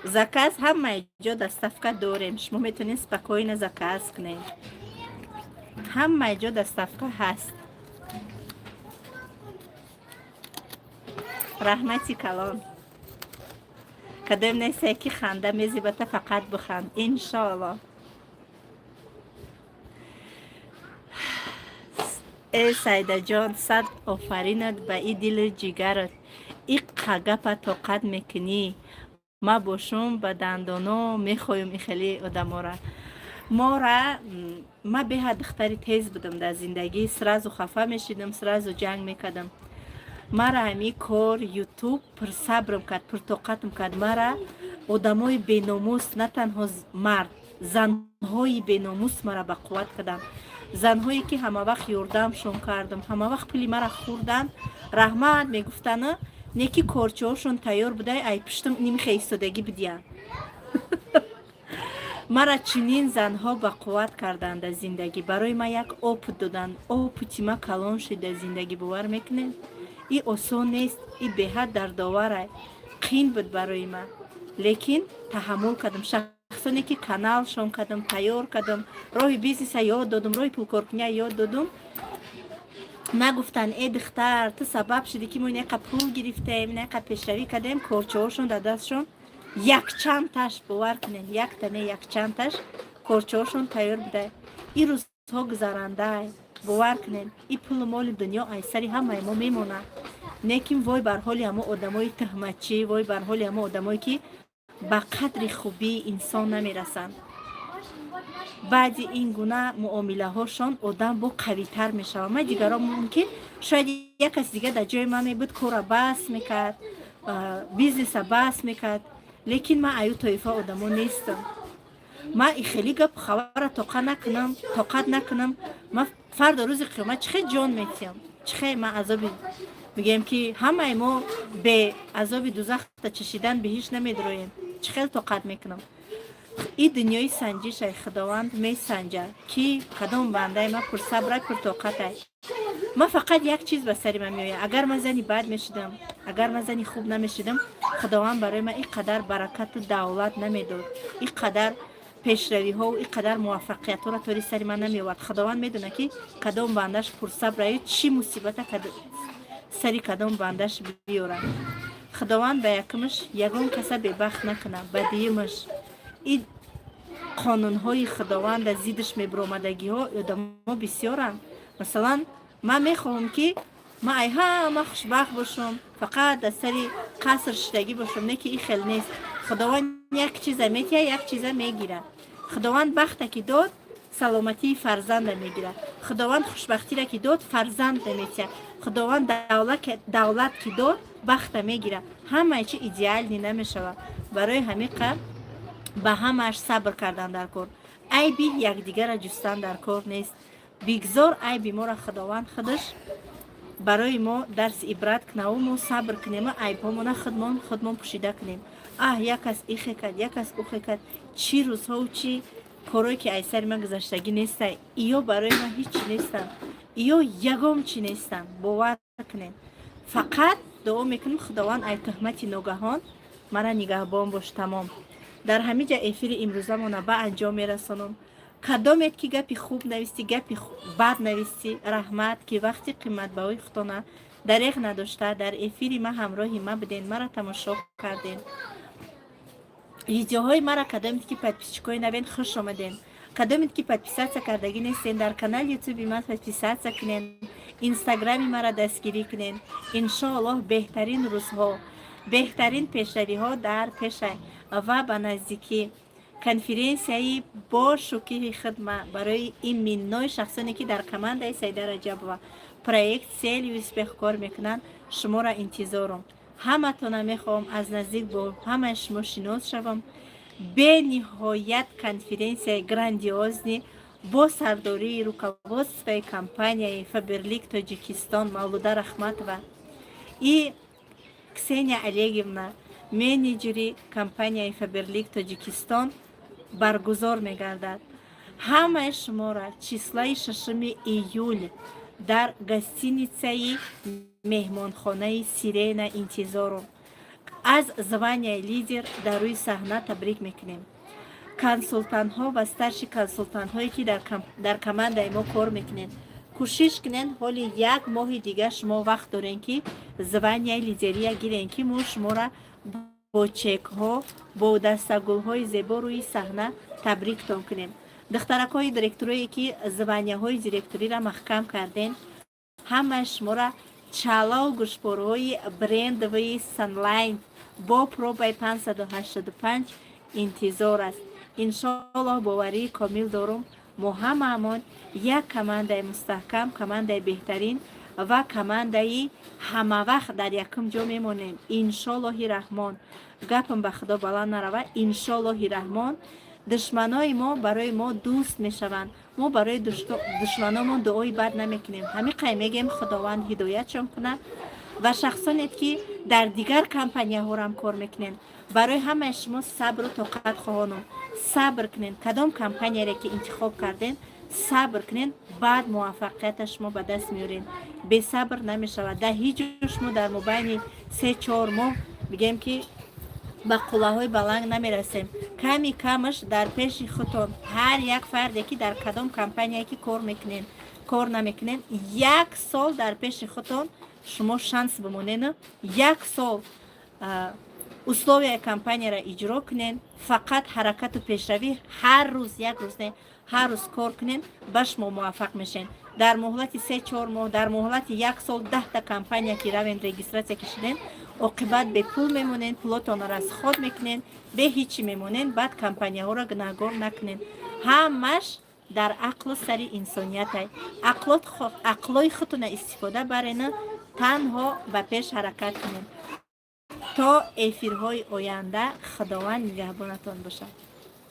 Заказ ҳамаи ҷо доставка дорем, шумо метавонед спокойно заказ кунед, ҳамаи ҷо доставка ҳаст. Раҳмати калон. Кадом несте ки ханда мезибата, фақат биханд, иншоалло. Э, Сайдаҷон, сад офаринат ба и дилу ҷигарат, иққа гапа тоқат мекунӣ. Ма бошум, ба дандоно мехоҳем и хеле одамора. Мора ма беҳад духтари тез будам дар зиндагӣ, сразу хафа мешидам, сразу ҷанг мекардам. Мара ҳами кор Ютуб пурсабрам кард, пуртоқатам кард. Мара одамои беномус, на танҳо мард, занҳои беномус мара ба қувват карданд. Занҳое ки ҳамавақт ёрдамшон кардам, ҳамавақт пули мара хӯрданд, раҳмат мегуфтанд, не ки корчаҳошон тайёр будай, ай пуштам нимхе истодагӣ бидиянд. Мара чунин занҳо ба қувват карданд дар зиндагӣ, барои ман як опыт доданд. Опыт и ма калон шуд дар зиндагӣ, бовар мекунед? И осон нест, и беҳад дардоварай, қин буд барои ман, лекин таҳаммул кардам. Шахсоне ки каналшон кардам, тайёр кардам, роҳи бизнеса ёд додум, роҳи пулкоркуния ёд додум, нагуфтанд: «Э, духтар, ту сабаб шудӣ, ки мо инақа пул гирифтем, инақа пешравӣ кардем». Корчаҳошон дар дастшон якчандташ, бовар кунед, якта не, якчандташ корчаҳошон тайёр буда. Ин рӯзҳо гузарандай, бовар кунед. И пулу моли дунё ай сари ҳамаи мо мемонад, лекин вой бар ҳоли ҳамо одамои туҳматчӣ, вой бар ҳоли ҳамо одамое ки ба қадри хубии инсон намерасанд. Баъди ин гуна муомилаҳошон одам бо қавитар мешавад. Ман дигарон мумкин, шояд як каси дига дар ҷои ман мебуд, кора бас мекард, бизнеса бас мекард, лекин ман аю тоифа одамо нестам. Ман и хеле гап хабара тоқат накунам, ман фардо рӯзи қиёмат чӣ хел ҷон метиҳам, чӣ хел ман азоби, мегӯем ки ҳамаи мо бе азоби дузахта чашидан биҳишт намедроем, чӣ хел тоқат мекунам? И дунёи санҷишай, Худованд месанҷад, ки кадом бандаи ман пурсабрай, пуртоқатай. Ман фақат як чиз ба сари ман меояд: агар ман зани бад мешудам, агар ман зани хуб намешудам, Худованд барои ман ин қадар баракату давлат намедод, ин қадар пешравиҳову ин қадар муваффақиятҳоро тори сари ман намеовард. Худованд медонад, ки кадом бандаш пурсабраю чӣ мусибата сари кадом бандаш биёрад. Худованд ба якумаш ягон каса бебахт накунад, ба дуюмаш ин қонунҳои Худованда зиддаш мебиромадагиҳо одамо бисёранд. Масалан, ман мехоҳам, ки ман ай ҳама хушбахт бошам, фақат дар сари қаср шидагӣ бошам, не ки ин хел нест. Худованд як чиза метиҳад, як чиза мегирад. Худованд бахта ки дод, саломатии фарзанда мегирад. Худованд хушбахтиро ки дод, фарзанд наметиҳад. Худованд давлат ки дод, бахта мегирад. Ҳамаи чи идеальный намешавад. Барои ҳамин қадр ба ҳамааш сабр кардан дар кор, айби якдигара ҷустан дар кор нест. Бигзор айби моро Худованд худаш барои мо дарси ибрат кунаву мо сабр кунему айбҳомона худмон худмон пӯшида кунем. Аҳ, як кас ихе кард, як кас ухе кард. Чӣ рӯзҳову чӣ корое ки ай сари ман гузаштагӣ нестай, иё барои ман ҳеҷ чӣ нестанд, иё ягон чӣ нестанд, бовар кунед. Фақат дуо мекунем: Худованд ай туҳмати ногаҳон мара нигаҳбон бош. Тамом, дар ҳамин ҷа эфири имрӯзамона ба анҷом мерасонам. Кадомед ки гапи хуб навистӣ, гапи бад навистӣ, раҳмат, ки вақти қиматбаҳои худтона дареғ надошта, дар эфири ма ҳамроҳи ма буден, мара тамошо кардем, видеоҳои мара. Кадомед ки подписчикои навен, хуш омадем. Кадомед ки подписаться кардагӣ нестен, дар канали Ютуби ман подписаться кунен, Инстаграми мара дастгирӣ кунен. Иншоаллоҳ, беҳтарин рӯзҳо, беҳтарин пешравиҳо дар пешай ва ба наздикӣ конференсияи бо шукиҳи хидма барои именной шахсоне, ки дар командаи Саида Раҷабова, проект «Цель и успех» кор мекунанд, шуморо интизорум. Ҳаматона мехоҳам аз наздик бо ҳамаи шумо шинос шавам. Бениҳоят конференсияи грандиозный бо сардории руководствои компанияи «Фаберлик» Тоҷикистон Мавлуда Рахматова и Ксения Олеговна, менеҷери компанияи «Фаберлик» Тоҷикистон, баргузор мегардад. Ҳамаи шуморо числаи 6 июл дар гостиницаи меҳмонхонаи «Сирена» интизорум. Аз званияи лидер дар рӯи саҳна табрик мекунем консултантҳо ва старший консултантҳое, ки дар командаи мо кор мекунед. Кӯшиш кунед, ҳоли як моҳи дигар шумо вақт дорем, ки званияи лидерия гирем, ки мо шуморо бо чекҳо, бо дастагулҳои зебо рӯи саҳна табриктон кунем. Духтаракҳои директорое, ки званияҳои директориро маҳкам кардем, ҳамаи шуморо чалау гӯшпорҳои брендовии Санлайн бо пробаи 585 интизор аст. Иншоаллоҳ, боварии комил дорум, мо ҳамаамон як командаи мустаҳкам, командаи беҳтарин ва командаи ҳамавақт дар якум ҷо мемонем, иншоаллоҳи раҳмон. Гапам ба Худо баланд нарава. Иншоаллоҳи раҳмон, душманои мо барои мо дӯст мешаванд. Мо барои душманомон дуои бад намекунем, ҳамин қай мегӯем: Худованд ҳидоятшон кунад. Ва шахсоне, ки дар дигар компанияҳорам кор мекунед, барои ҳамаи шумо сабру тоқат хоҳонам. Сабр кунед, кадом компанияре ки интихоб кардем, сабр кунед, баъд муваффақията шумо ба даст меоред. Бесабр намешавад. Дар ҳеҷ ҷо шумо дар мобайни 3-4 моҳ, бигем, ки ба қуллаҳои баланд намерасем. Ками камаш дар пеши худтон ҳар як фарде, ки дар кадом компания ки кор мекунед, кор намекунед, як сол дар пеши худтон шумо шанс бимонену як сол условияи компанияро иҷро кунед. Фақат ҳаракату пешравӣ, ҳар рӯз, як рӯз не, ҳар рӯз кор кунед, ба шумо муваффақ мешавед. Дар муҳлати 3-4 моҳ, дар муҳлати як сол 10-та компания ки равен, регистрация ки шудем, оқибат бепул мемонед, пулотонро расход мекунед, бе ҳичи мемонед. Баъд компанияҳоро гунаҳгор накунед. Ҳамаш дар ақлу сари инсониятай. Ақлои худтона истифода барена, танҳо ба пеш ҳаракат кунед. То эфирҳои оянда, Худованд нигаҳбонатон бошад.